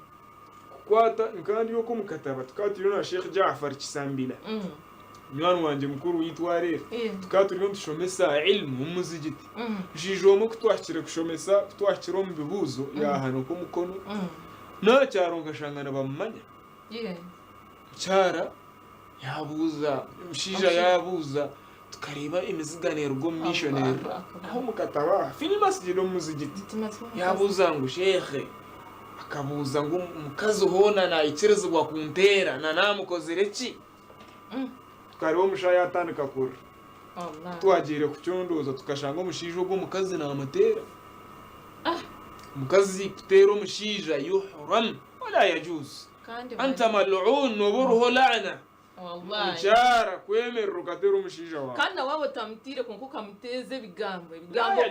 Kukwata nka ndi okwo omu kataba tukaba turiyo na Sheikh Jaafar Kisambila munywani wangye mukuru w'eitwaro eri tukaba turiyo nitushomesa ilmu omu muzigiti mushaija omwe ku twahikire kushomesa ku twahikire omu bibuuzo yaahanika omukono n'aha kyaro nkashanga nibamumanya mukyara yaabuuza omushaija yaabuuza tukareeba emiziga neeruga omu maisho neerira aho omu katabo aha fil masjid omu muzigiti yaabuuza ngu sheikh akabuuza ngu omukazi hoona naikirizibwa kunteera na naamukozire ki? Tukareeba omushaija yaatandika kurira. Ku twagiire kucondooza tukashanga omushaija ogwo omukazi naamuteera. Omukazi kuteera omushaija yuhram wala yajuuz. Anta mal'uun nooba oriho la'na. Omukyara kwemerera okateera omushaija waawe. Kandi na waaba otamutiire kwonka okamuteeza ebigambo, ebigambo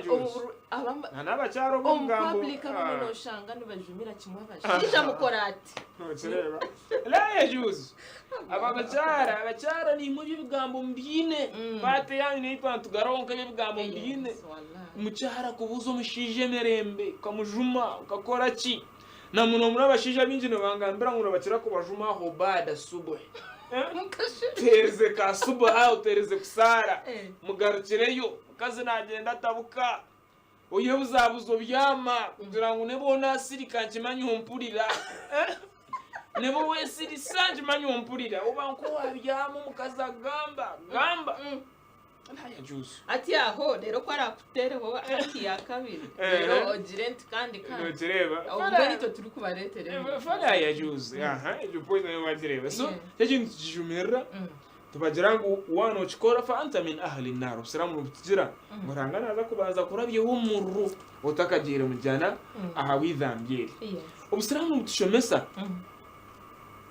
Na n'abakyara obu omu obugambo public abamwe noshanga nibajumira kimwe abashaija mukora ati. Nokireeba? La yajuuzu. Aba abakyara, abakyara naimwe ebyo ebigambo mubiine. Paati yanyu neitwe nitugaraho kwonka ebyo ebigambo mubiine. Omukyara kubuuza omushaija emirembe, okamujuma, okakora ki? Na muno muno abashaija baingi nibangambira ngu nibakira kubajuma aho baada subuhi. Oteerize ka subuhi aho oteerize kusaara, mugarukireyo. Omukazi naagyenda atabuka, oyebuzabuza obyama kugira ngu neba onaasirika nkimanye ompurira. Neba owesirisa nkimanye ompurira. Oba nk'owabyama omukazi agamba, gamba. Hati aho reero ku araakuteereho haki ya kabiri reero ogire nti kandi kandi Nokireeba? Obwo nitwe turikubareetera ebintu. Fala yajuuze. Aha, egyo point nayo wagireeba. So, ekyo ekintu tukijumirira, tubagira ngu waaba nookikora fa anta min ahli naar. Obusiraamu nibutugira ngu Ruhanga naaza kubanza kurabyaho omuriro otakagiire mu jana ahabw'eidhambi eri. Obusiraamu nibutushomesa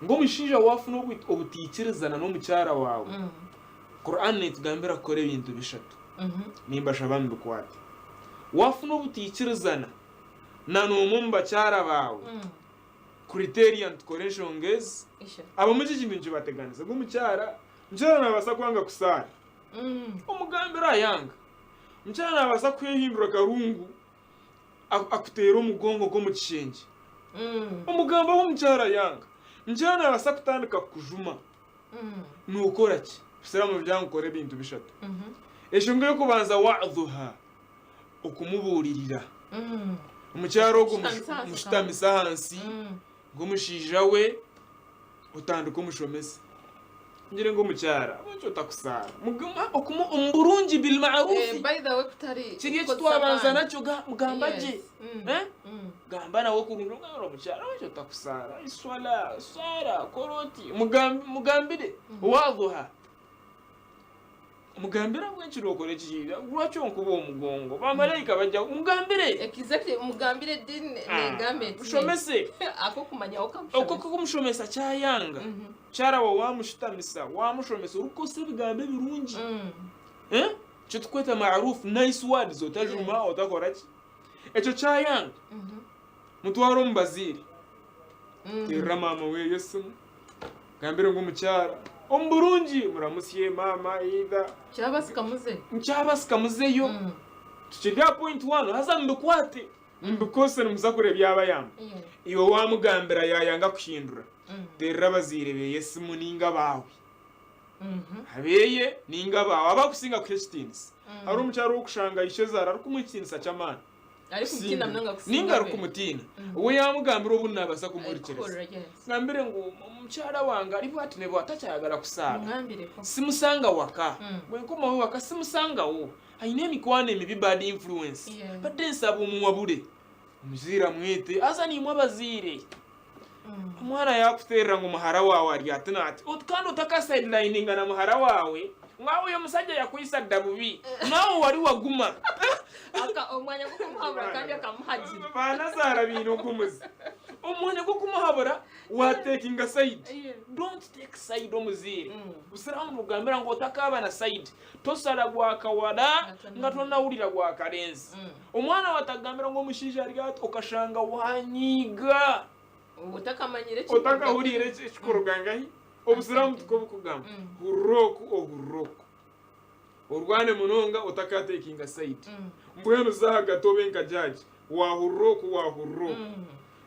ngu omushaija waafuna obutaikirizana n'omukyara waawe, Qur'an netugambira kukora ebintu bishatu. Nimbashaba mubikwate. Wafuna obutaikirizana na n'omwe omu bakyara baawe, criteria nitukora enshonga ezi, abamwe eki ekintu nikibateganisa ngu omukyara, omukyara nabaasa kwanga kusaara, omugambire ayanga. Omukyara nabaasa kwehindura karungu akuteere omugongo gw'omu kishengye, omugambaho omukyara ayanga. Omukyara nabaasa kutandika kukujuma. Nookora ki? Obusiraamu nibugira ngu kora ebintu bishatu. Enshonga ey'okubanza wa'dhuha, okumubuuririra. Omukyara ogwo mushutamise ahansi nk'omushaija we otandike omushomese. Ngire ngu omukyara ahabw'enki otakusaara? Omu burungi bilma'rufi. Kiri eki twabanza nakyo gamba gye. Gamba nawe kurungi omugambire omukyara waikye otakusaara iswala saara kora oti mugambire wadhuha. Mugambire ahabw'enki nookora eki, lwaki onkuba omugongo, baamaraika bajja, mugambire. Exactly, mugambire ediini neegamba eti. Mushomese. Ak'okumanyaho okamushomesa. Okwo kumushomesa kyayanga, mukyara waawe waamushutamisa, waamushomesa orikukozesa ebigambo ebirungi, eki turikweta ma'ruf, nice words, otajuma, otakora ki, ekyo kyayanga, mutware omu bazaire. Terera maama weeye esimu, gambire ngu omukyara omu burungi muramutsye maama either. Kyabasika muze. Kyabasika muzeyo. Tukiri aha point one haza mubikwate mubikozese nimuza kureeba byabayamba. Iwe wamugambira yayanga kuhindura, terera abazaire beye esimu ninga abaawe. Abeeye ninga abaawe abakusinga kuha ekitiinisa. Hariho omukyara ow'okushanga ishezaara arikumuha ekitiinisa ky'amaani. Arikumutiina munonga kusinga Ninga we. arikumutiina. We yamugambira obundi nabaasa kumuhurikiriza. Arikuhurira, yes. Ngambire ngu omukyara wange ari bwati nebwati takyayagala kusaara. Mugambireko. Simusanga waka. Bwenkomaho waka simusangawo. Aine emikwano emibi bad influence. Yeah. Mbadde nsaba omuwabure. Omuzaire amwete. Haza naimwe abazaire. Omwana yakuterera ngu muhara waawe ari ati nati kandi otaka sidelininga na muhara waawe ngu aah oyo omusajja yakwisa dda bubi naawe wari waguma. Omwanya gw'okumuhabura kandi akamuhagira. Banazaara baine ogwo muze. Omwanya gw'okumuhabura wa takinga side. Don't take side omuzaire. Obusiraamu nibugambira ngu otakaaba na side. Tosara gwa kawara nga tonawurira gwa karenzi. Omwana waawe atakugambira ngu omushaija ari ati okashanga wanyiiga. Otakahuriire ekikuruga nkahi? Obusiraamu tikwo bukugamba. Hurira oku ohurire oku. Orwane munonga otakatekinga side. Mbwenu za ahagati obe nka judge. Wahurira oku wahurira oku.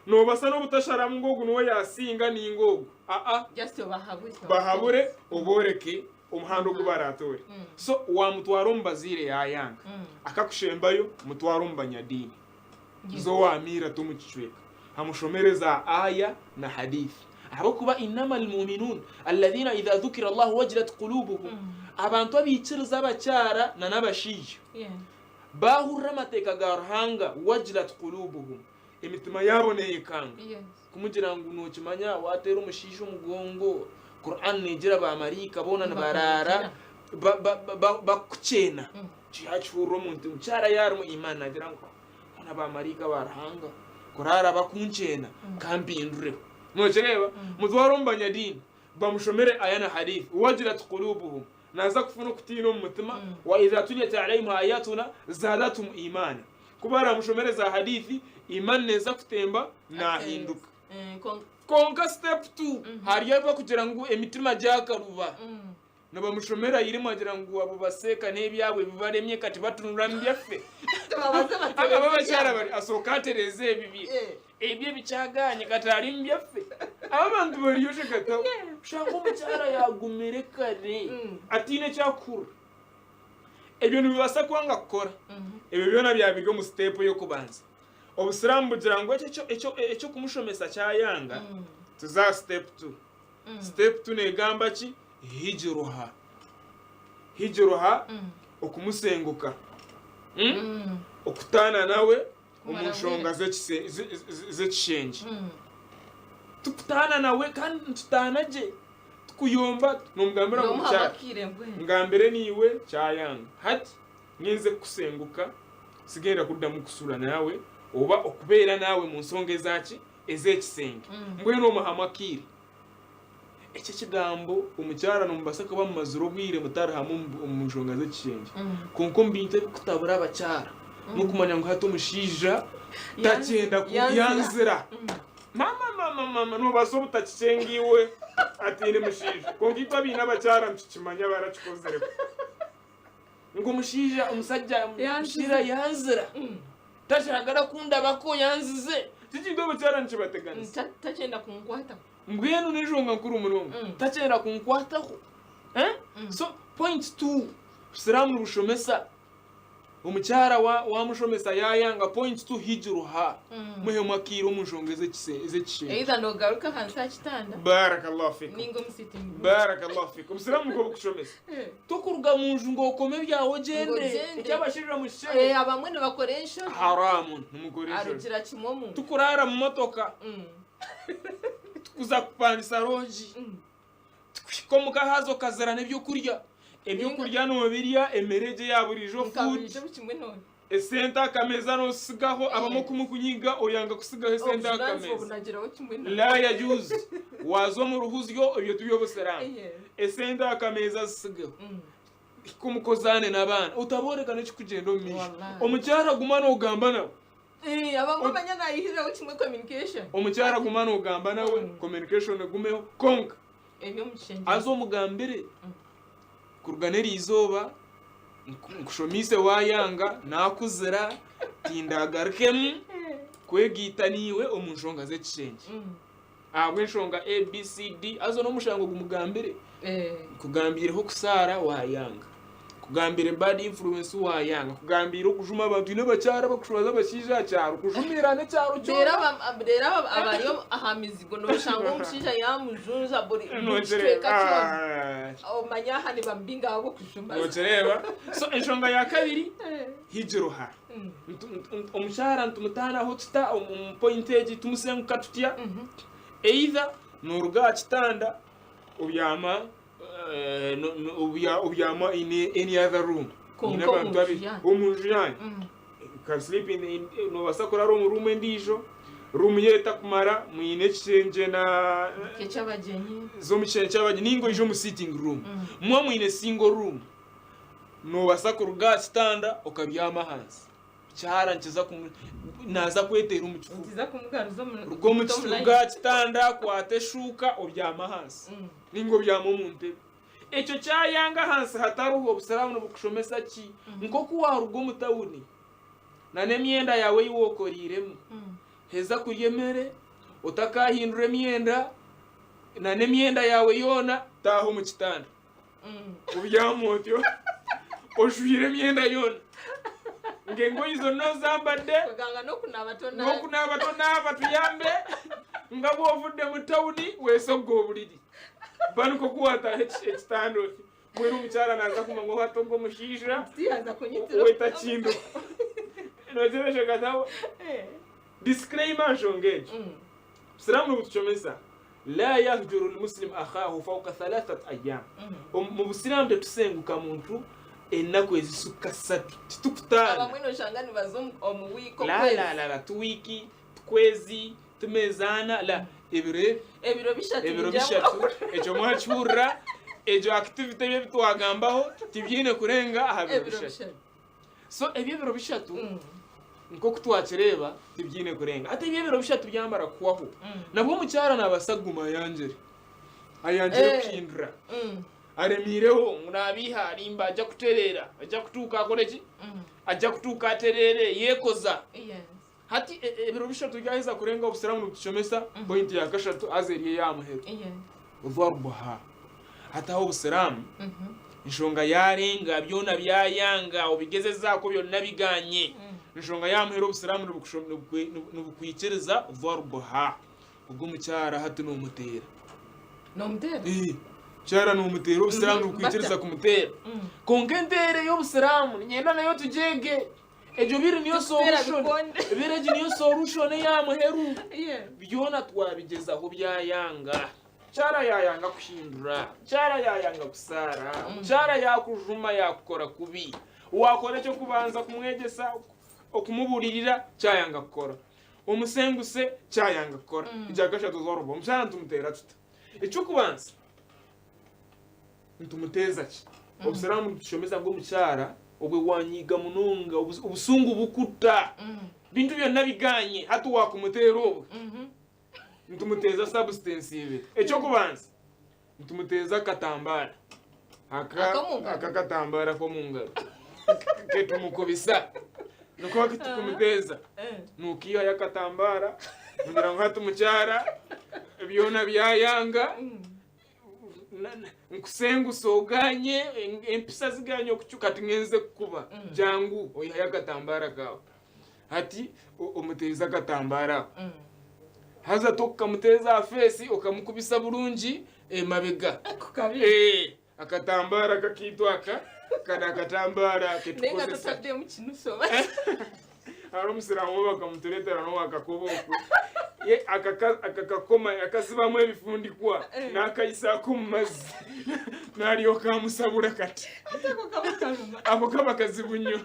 Nobasa n'obutasharamu ngu ogu niwe yasinga ninga ogu. Aa. Bahabure oboreke omuhanda ogu baraatoore. So waamutwara omu bazaire yaayanga, akakushembayo, mutware omu banyadiini. Za owa Amiir ate omu kicweka, amushomere za Aya na Hadith. Ahabw'okuba innama almuminun alladhina idha dhukira Allahu wajilat qulubuhum, abantu abaikiriza abakyara na n'abashaija, baahurira amateeka ga Ruhanga, wajilat qulubuhum, emitima yaabo neeyekanga. Kumugira ngu nookimanya waateera omushaija omugongo, Quran neegira ba maraika boona nibaraara bakukukyena. Yaakihurira omuntu omukyara yaarimu imaan naagira ngu boona ba maraika ba Ruhanga kuraara bakunkyena kampindureho. Nookireeba? Mutware omu banyadiini bamushomere aya na hadith, wajilat qulubuhum, naaza kufuna okutiina omu mutima, wa idha tuliyat alayhim ayatuna zadathum imaana. Ku baramushomere za hadithi, iman neza kutemba nahinduka. Kwonka step to hariyo abakugira ngu emitima gyakaruba. Nibamushomera irimu agira ngu abo baseeka n'ebyabo ebibaremye kati batunura mu byaffe. Abo abakyara bari asooka atereeza ebibye. Ebye bikyagaanye kati ari mu byaffe. Abo abantu bariyo shakata. Oshanga omukyara yagumire kare ataine eki akuhurira. Ebyo nibibaasa kwanga kukora. Ebyo byona byaba biri omu siteepu ey'okubanza. Obusiraamu bugira ngu ekyo eky'okumushomesa kyayanga, tuze aha siteepu tu. Siteepu tu neegamba ki? Hijiruha. Hijiruha, okumusenguka. Okutaana nawe omu nshonga z'ekishengye. Tikutaana nawe kandi nitutaana gye. Tikuyomba, nomugambira ngu mukyara ngambire naiwe kyayanga. Hati ngenze kukusenguka sigenda kuddamu kusula naawe oba okubeera naawe mu nsonga ezaki ez'ekisenge. Mbwenu omuhamu akaire. Eki ekigambo omukyara nomubasa kuba mumazire obwire mutari hamwe omu nshonga z'ekishengye. Kwonka omu bintu ebikutabura abakyara n'okumanya ngu hati omushaija takyenda yanzira. Mama mama mama nobaasa obutakikyenga iwe ataine mushaija kwonka itwe abaine abakyara nitukimanya barakikozire ngu omushaija omusajja omushaija yanzira takyagara kundabako yanzize tikintu abakyara nikibateganisa Takyenda kunkwataho. Mbwenu n'enshonga nkuru munonga takyenda kunkwataho so point to obusiraamu nibushomesa Omukyara wamushomesa yayanga point to hijruha muhemu akaire omu nshonga ez'ekishengye. Either nogaruka ahansi aha kitanda Barakallahu fikum. ninga omu sitting room. Barakallahu fikum. Obusiraamu nibwo bukushomesa. Tokuruga mu nju ngu okome ebyawe ogyende. Ogyende. Eky'abashaija mukikye. Eh, abamwe nibakora enshobi. Haramu nimukora enshobi. Arugira kimwe omu. Tukuraara mu motoka. Tukuza kupangisa lodge. Tikuhika omuka haza okazira n'ebyokurya. Ebyokurya nobirya, emere egyo eya buriijo Nka food, buriijo buri kimwe no esente aha kameeza nozisigaho, abamwe okumukunyiga oyanga kusigaho esente aha obujunanizibwa kameeza. obunagiraho kimwe na La yajuzu, waaza omu ruhuzyo ebyo tiby'obusiraamu. Yes. Esente aha kameeza zisigeho. Hika omuka ozaane n'abaana, otabooreka n'ekirikugyenda omu maisho. Wallahi. Omukyara guma noogamba nawe. Eh, abamwe omanya nayihiriraho kimwe communication. Omukyara guma noogamba nawe, communication egumeho, kwonka Eby'omu kishengye. haza omugambire kuruga n'eriizooba nkushomiise waayanga, naakuzira, tindagarukemu kwegaita naiwe omu nshonga z'ekishengye. Ahabw'enshonga ABCD, haza n'omushango gumugambire. Nkugambiireho okusaara waayanga, nkugambiire bad influence waayanga, nkugambiire okujuma abantu, haine abakyara abarikushwaza abashaija aha kyaro, kujumiirana ekyaro Reero kyona. reero abari aha mizigo nooshanga omushaija yaamujunja buri kicweka kyona. Omanya aha nibamubinga ahabw'okujuma. Nokireeba? So enshonga ya kabiri, higiruha. Omukyara nitumutaanaho tuta omu point egi tumusenguka tutya? Either nooruga aha kitanda obyama obyama in any other room. Kwonka omu nju yaanyu. Omu nju yaanyu. You can sleep in, noobaasa kuraara omu room endiijo, room ye etakumara mwine ekishengye na Eky'abagyenyi. z'omu kishengye ky'abagyenyi nainga oije omu sitting room. Mwaba mwine single room, Noobaasa kuruga aha kitanda okabyama ahansi. Kyahara nikiza kumu naaza kweteera omu kifuba. Nikiza kumugaruza omu Ruga omu omu ruga line. aha kitanda kwata eshuuka obyame ahansi nainga obyame omu ntebe. Ekyo kyayanga ahansi hatariho obusiraamu nibukushomesa ki? Nk'oku waaruga omu tawuni na n'emyenda yaawe ei wookoreiremu, heza kurya emere otakaahindura emyenda na n'emyenda yaawe yoona, taaha omu kitanda. Obyama otyo ojwire emyenda yoona ngengoyi zonna ozambadde Kuganga n'okunaaba tonaaba. n'okunaaba tonaaba tuyambe nga bw'ovudde mu tawuni weesogga obuliri ba nikwo kuwataaha ekitanda oti mbwenu omukyara naaza kumanya ngu hati ogu omushaija Tiyaza kunyitira. we takinduka nogira enshonga zaawe disclaimer nshonga egyo Obusiraamu nibutushomesa Laa yahjuru lmuslim akhaahu fauka thalathat ayaam, Omu Busiraamu tetusenguka muntu enaku ezisukka satu, titukutaana. Abamwe noshanga nibaza omu wiiki La okwezi. la la la ti wiiki, ti kwezi, ti meezi ana, la ebiro ebi. Ebiro bishatu Ebiro ningira bishatu, ngu ekyo mwakihurira, egyo activity ebi ebitwagambaho tibyine kurenga aha biro Ebiro bishatu. bishatu. So eby'ebiro bishatu nk'oku twakireeba tibyine kurenga. Hati eby'ebiro bishatu byamara kuhwaho, nabwo omukyara naabaasa kuguma ayangire. Ayangire Eh. kuhindura. Aremiireho ngu naabiiha arimba ajja kutereera, ajja kutuuka akore ki? Ajja kutuuka atereere yeekoza. Yes. Hati e- e- ebiro bishatu byaheza kurenga obusiraamu nibutushomesa pointi ya kashatu haza eri ey'aha muheru. Yes. Dharbuha. Hati aho obusiraamu enshonga yarenga byona byayanga obigezezaako byona biganye. Enshonga y'aha muheru obusiraamu nibukwikiriza dharbuha. Ogwo omukyara hati nomuteera. Nomuteera? Ee, mukyara nomuteera obusiraamu nibukwikiriza kumuteera. Kwonka enteera ey'obusiraamu niinyenda nayo tugyege. Egyo biri niyo Tikuteera solution. bikonde. Biri egi niyo solution eya muheru. Yes. Byona twabigyezaho byayanga. Mukyara yayanga kuhindura, mukyara yayanga kusaara, mukyara yakujuma yakukora kubi. Wakora eky'okubanza kumwegyesa, okumuburirira kyayanga kukora. Omusenguse kyayanga kukora. Ekya kashatu oruba omukyara nitumuteera tuta? Eky'okubanza Nitumuteeza ki? Obusiraamu nibutushomesa ngu omukyara obwe wanyiiga munonga, obusungu bukuta, bintu byona biganye, hati wakumuteera obwe. Nitumuteeza substance ibiri. Eky'okubanza, nitumuteeza akatambaara. Aka Ak'omu ngaro. aka akatambaara ak'omu ngaro. Ketumukubisa. Niko tukumuteza. Nukiihayo akatambaara kugira ngu hati mukyara byona byayanga. Nkusengusa oganye, empisa ziganye okucuka ati ngenze kukuba jangu oihayo akatambaara kaawe. Hati omuteeze akatambaara ako. Haza tokukamuteeza aha feesi okamukubisa burungi emabega. Akatambaara kakaitu aka kari akatambaara Nainga ketukozesa. totademu kinusu oba Hariho omusiraamu we bakamutureetera n'owakakoba okwe. Ye akakakoma akazibamu ebifundikwa n'akayisaako omu mazzi. Naryoka amusabura kati. Ate ako kaba karuma. Ako kaba kazibu nnyo.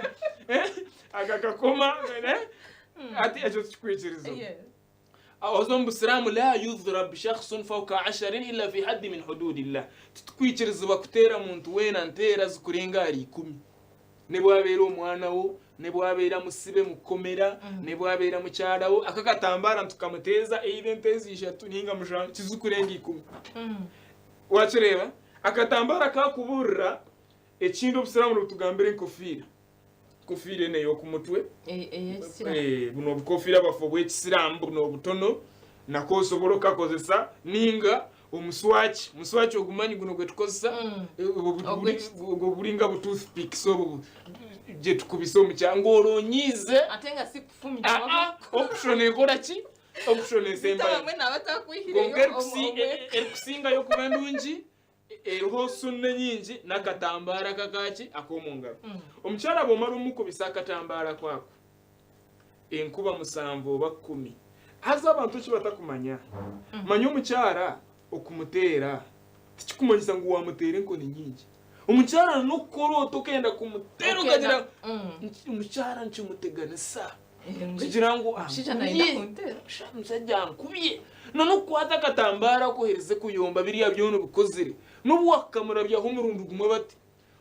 Eh? Akakakoma eh? Ati ekyo tikikwikiriza. Yes. Oza omu Busiraamu la yudhrab shakhsun fawka asharin illa fi haddi min hududillah. Titukwikirizibwa kuteera muntu weena nteera zikurenga ahari ikumi. N'obu abeera omwana wo, n'obu abeera musibe mukomera, n'obu abeera mukyara wo, aka akatambaara nitukamuteeza either enteezi ishatu ninga mushanju tizikurenga ikumi. Wakireeba? Akatambaara kakuburira ekindi Obusiraamu nibutugambira enkofiira. Enkofiira enu ey'oku mutwe. Ey'ekisiraamu. Eh, buno obukofiira bwaffe obw'ekisiraamu buno obutono nako osobola okakozesa ninga omuswaki omuswaki ogumanyi guno gwetukozesa obwo Ogw'ekiti. buringa bu toothpicks obwo gye tukubisa omu kya ngu oronyiize Ate nga si kufumita Ah, ah, option ekora ki option esembayo bamwe nabatakwihireyo kwonka erikusingayo kuba endungi eriho sunna nyingi n'akatambaara akakaki ak'omu ngaro. Omukyara bw'omara omukubisa akatambaara kwako enkuba 7 oba 10, haza abantu eki batakumanya, manya omukyara okumuteera tikikumanyisa ngu wamuteera enkoni nyingi. Omukyara n'okukora oti okenda kumuteera okagira omukyara nikimuteganisa kugira ngu Omushaija nayenda ankubye. kunteera. Omushaija ankubye. N'okukwata akatambaara akoherize kuyomba biriya byona obikozire. N'obu wakukamurabyaho omurundi gumwe bati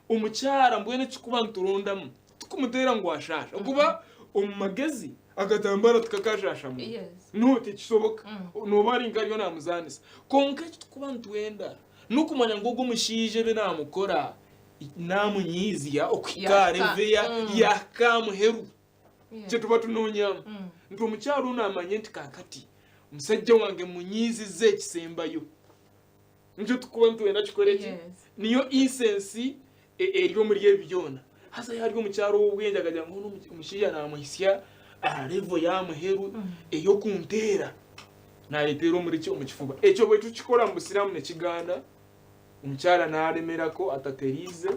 omukyara mbwenu ekikuba niturondamu tikumuteera ngu ashaasha kuba omu magezi akatambaara tikakashaasha muntu. No tikisoboka. Nooba ari nka ariyo naamuzaanisa. Kwonka eki turikuba nitwenda n'okumanya ngu ogu omushaija ebi naamukora naamunyiizya okuhika aha level yaahika aha muheru. Nikyo tuba tunoonyamu. Nti omukyara onu amanye nti kaakati omushaija wange munyiizize ekisembayo. Nikyo turikuba nitwenda kikore ki? Niyo essence eri omuri ebi byona. Haza yaaba ari omukyara ow'obwengye akagira ngu onu omushaija naamuhitsya aha level y'aha muheru ey'okunteera, naayeteera omuri ki? Omu kifuba. Ekyo bwe tukikora omu busiraamu nikigaana, omukyara naaremerako atateriize,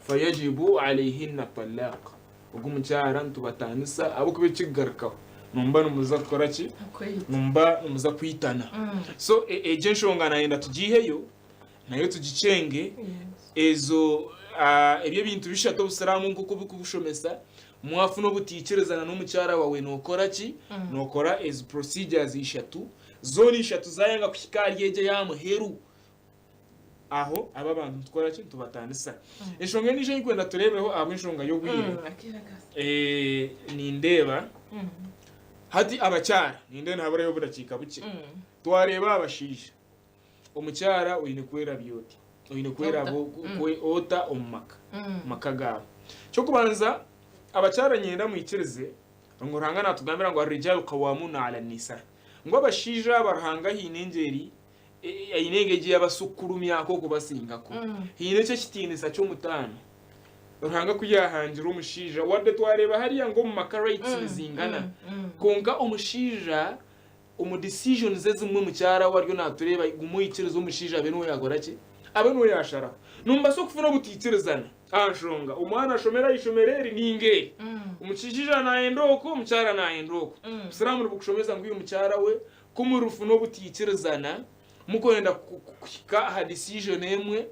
fayajibu aleihinna talaq. Ogu omukyara nitubataanisa ahabw'okuba ekirikugarukaho nimuba nimuza kukora ki? Nimuba nimuza kwitana. So egyo enshonga naayenda tugiiheyo nayo tugikyenge. Ezo ebyo ebintu bishatu obusiraamu nk'oku burikubushomesa, mwafuna obutaikirizana n'omukyara waawe nookora ki? Nookora ezi procedures ishatu, zoona ishatu zaayanga kuhika ahari egyo ey'aha muheru, aho aba abantu nitukora ki? Nitubatanisa. Enshonga endiijo ei ndikwenda tureebeho ahabw'enshonga y'obwire, nindeeba hati abakyara, nindeeba nihaburayo obudakiika bukye. Twareeba abashaija, omukyara oine kwerabya ota? Oine kweraba ota omu maka, maka gaawe? Eky'okubanza abakyara niinyenda mwikirize ngu Ruhanga naatugambira ngu Arrijaalu qawaamuuna ala nnisaa, ngu abashaija aba Ruhanga haine engyeri Eine engeri ei yabasukurumyako okubasingako. Haine ekyo ekitiinisa ky'omutaano. Ruhanga ku yaahangire omushaija, wadde twareeba hariya ngu omu maka rights nizingana, kwonka omushaija omu decisions ezimwe mukyara we ariyo naatureeba, guma oikirize omushaija abe niwe yaakora ki? Abe niwe yaasharaho. Nimubaasa okufuna obutaikirizana aha nshonga, omwana ashomere aha ishomero eri nainga eri. Omushaija naayenda oku, omukyara naayenda oku. Obusiraamu nibukushomesa ngu iwe mukyara we Ku murifuna obutaikirizana mukwenda kuhika aha decision emwe,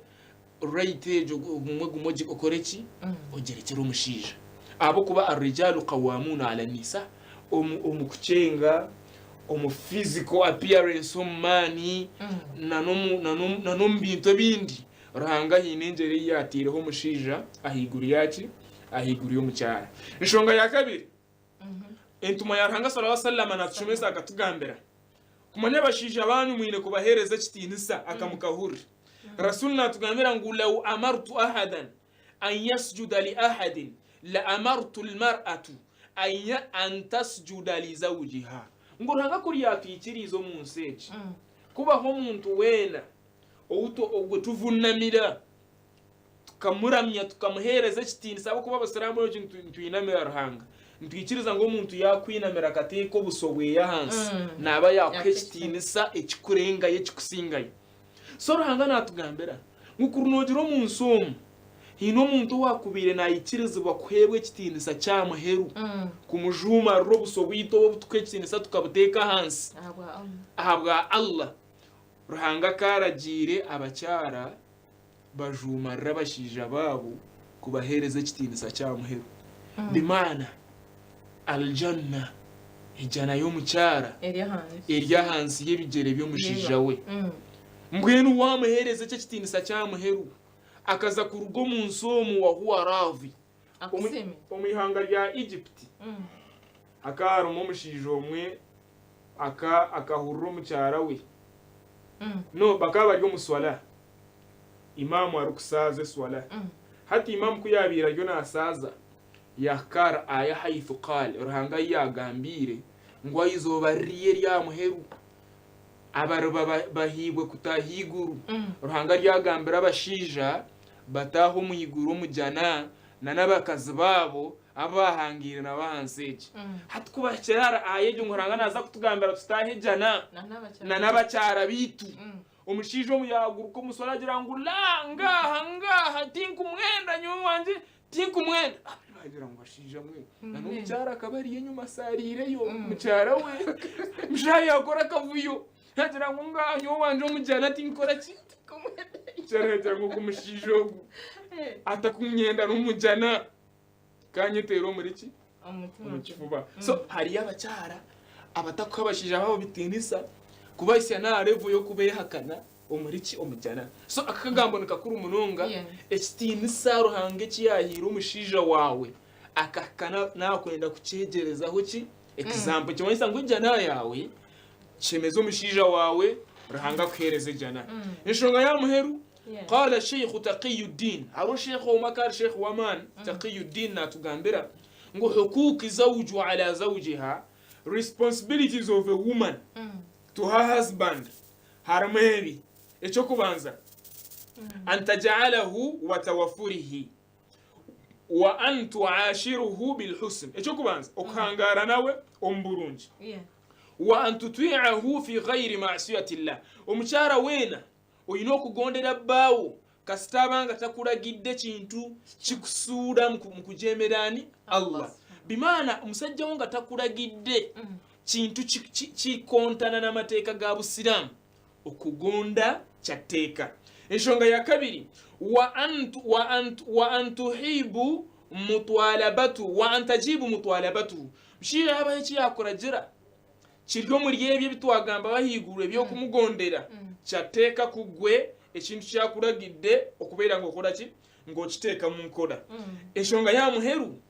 right egyo obumwe guma okore ki? Ogirekyere omushaija. Ahabw'okuba Ar-rijalu qawwamuuna ala nisa, omu kukyenga, omu physical appearance, omu maani, na n'omu bintu ebindi, Ruhanga haine engyeri ei yaataireho omushaija ahaiguru yaaki? Ahaiguru y'omukyara. Enshonga ya kabiri, Entumwa ya Ruhanga sallallahu alaihi wasallam natushomesa akatugambira kumanya abashaija banyu mwine kubahereza ekitiinisa akamukahurira. Rasul natugambira ngu law amartu ahadan an yasjuda li ahadin la amartu almar'atu an tasjuda li zawjiha. Ngu Ruhanga kuri yatwikiriize omu nsi egi kubaho omuntu weena ou tuvunamira tukamuramya tukamuheereza ekitiinisa ahabw'okuba abasiraamu eki nitwinamira Ruhanga. Nitwikiriza ngu omuntu yaakwinamira akateeka obuso bweye ahansi naaba yaakuha ekitiinisa ekikurengayo ekikusingayo. So Ruhanga naatugambira ngu kuri noogira omu nsi omu haine omuntu owaakubaire naikirizibwa kuheebwa ekitiinisa ky'aha muheru kumujuumarira obuso bwaitu obu obutukuha ekitiinisa tukabuteeka ahansi ahabwa Allah, Ruhanga akaaragiire abakyara. bajuumarira abashaija baabo kubaheereza ekitiinisa ky'aha muheru. Bimaana Aljanna, ejjana y'omukyara, eri ahansi y'ebigyere by'omushaija we. Mbwenu waamuheereza ekyo ekitiinisa ky'aha muheru, akaza kuruga omu nsi omu wahuwa raadhi. Omu ihanga rya Egypt hakaba harimu omushaija omwe akahurira omukyara we, no bakaba bari omu swala, Imam arikusaaza eswala. Hati Imam ku yaabaire ariyo naasaaza, yahika ahari aaya haithu qaal, Ruhanga ahi yaagambiire ngu aha izooba ririya ery'aha muheru abariba bahairwe kutaaha eiguru, Ruhanga aryagambira abashaija bataahe omu iguru omu jana na n'abakazi baabo abu baahangaire nabo aha nsi egi. Hati ku bahikire ahari aaya egyo ngu Ruhanga naaza kutugambira tutaahe ejana na n'abakyara baitu, Omushaija omu yaaguruka omusore agira ngu, Laa, ngaaha, ngaaha, tinkumwenda nyowe wangye, tinkumwenda. Abandi baagira ngu, Bashaija mwe, na n'omukyara akaba ariyo enyima asaariireyo, mukyara we. Omushaija yaakora akavuyo, yaagira ngu, Ngaaha, nyowe wangye omujana tinkora ki? Omukyara yaagira ngu, Ogu mushaija ogu atakunyenda n'omujana, kanyeteera omuri ki? Omu kifuba. So hariyo abakyara abatakuha abashaija baabo bitiinisa kubahisya n'aha level y'okubehakana omuri ki? Omu jana. So aka kagambo ni kakuru munonga. Ekitiinisa Ruhanga eki yaahaire omushaija waawe akahika n'aha kwenda kukyegyerezaho ki? Example. Nikimanyisa ngu ejana yaawe shemeza omushaija waawe Ruhanga akuheereze ejana. Enshonga y'aha muheru, Qaala Sheikh Taqiyuddin, hariho Sheikh omwe akaba ari Sheikh w'amaani, Taqiyuddin natugambira ngu huquuqi zawju ala zawjiha, responsibilities of a woman to her husband, harimu ebi, Eky'okubanza, an taj'alahu wa tawafurihi wa an tu'ashiruhu bilhusn, eky'okubanza, okuhangaara nawe omu burungi, wa an tuti'ahu fi ghairi ma'siyati llah, omukyara weena Oine okugondera bbaawo kasita aba nga takulagidde kintu kikusuula mu kujeemera ani? Allah. Bimaana omusajja wo nga takulagidde kintu kikontana n'amateeka ga Busiraamu, okugonda kya tteeka. Enshonga ya kabiri, wa an tuhibu mutwalabatuhu wa an tajibu mutwalabatuhu, omushaija yaabaho eki yaakuragira, Kiri omuri ebyo ebi twagambaho ahaiguru eby'okumugondera, kyateeka ku gwe ekintu kyakuragidde okubeera ngu okora ki? Ngu okiteeka mu nkora. Enshonga y'aha muheru,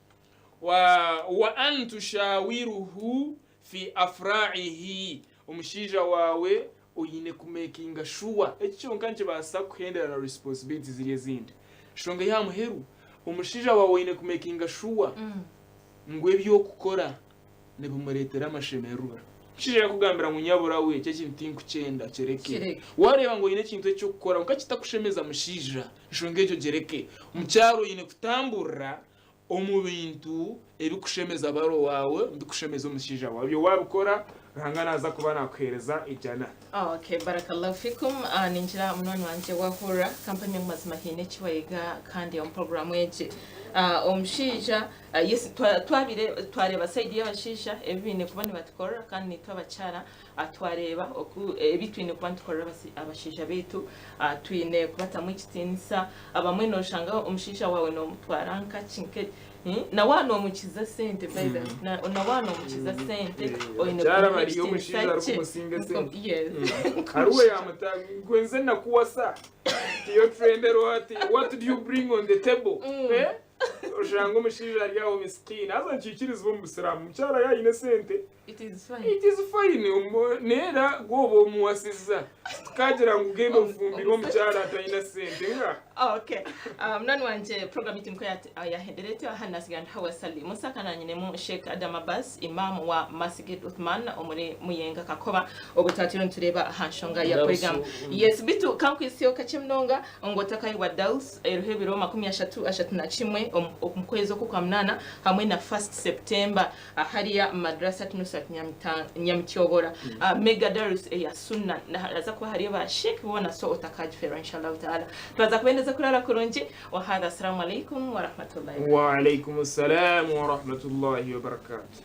wa wa an tushawiruhu fi afraihi, omushaija waawe oine kumekinga shuwa, eki kyonka nikibaasa kuhendera na responsibilities ziri ezindi. Enshonga y'aha muheru, omushaija waawe oine kumekinga shuwa ngu ebi orikukora nibimureetera amashemererwa. Omushaija yakugambira ngu nyabura we eki ekintu tinkukyenda kireke. Kireke. Wareeba ngu oine ekintu eky'okukora kwonka kitakushemeza mushaija, enshonga egyo gireke. Omu kyaro oine kutamburira omu bintu ebikushemeza baro waawe, ebikushemeza omushaija waawe. Ebyo waabikora, Ruhanga naaza kuba naakuheereza ejana. Okay, barakallahu fikum. Ningira munywani wangye wahurira kampamya ngu mazima haine eki wayega kandi omu puroguramu egi. Omushaija Yes, twabire twareeba sayidi y'abashaija ebi baine kuba nibatukorera kandi naitwe abakyara twareeba oku ebi twine kuba nitukorera abashaija baitu. Twine kubatamu ekitiinisa. Abamwe nooshanga omushaija waawe noomutwara nka ki nke na waaba noomukiza sente by the way, na waaba noomukiza sente oine Abakyara kumuha bariyo ekitiinisa omushaija kye. arikumusinga esente. Yes. Hariho yaamuta ngu nze nakuwasa tiyo trend eriho hati what do you bring on the table? Eh? Oshanga omushaija ari aho miskiini haza nikiikirizibwa omu busiraamu omukyara yaaba aine esente It is fine. it is fine neera gwe oba omuwasiza tikagira ngu genda ofumbirwe omukyara atalina sente nga Okay. Munywani wangye program yaitu nikwo yahendera etyo aha nasigara ndi Hawa Sali Musa kandi nyinemu Sheikh Adam Abbas Imam wa Masjid Uthman omuri Muyenga Kakoba obwo twatwire nitureeba aha nshonga ya Darsu, polygamy. Yes, bitu kankwisyo kakye munonga ngu otakahebwa Dars Eriho ebiro 31, omu kwezi oku kwa munaana hamwe na first September hariya Madrasat Nusrat Nyamityobora Mega Darus eya Sunnah haraza kuba hariyo ba Sheikh boona so otakagifeerwa inshallah ta'ala. Twaza kubendeza kuraara kurungi wa hadha Assalamu alaikum wa rahmatullahi wa Wa alaikum salam wa rahmatullahi wa barakatuh.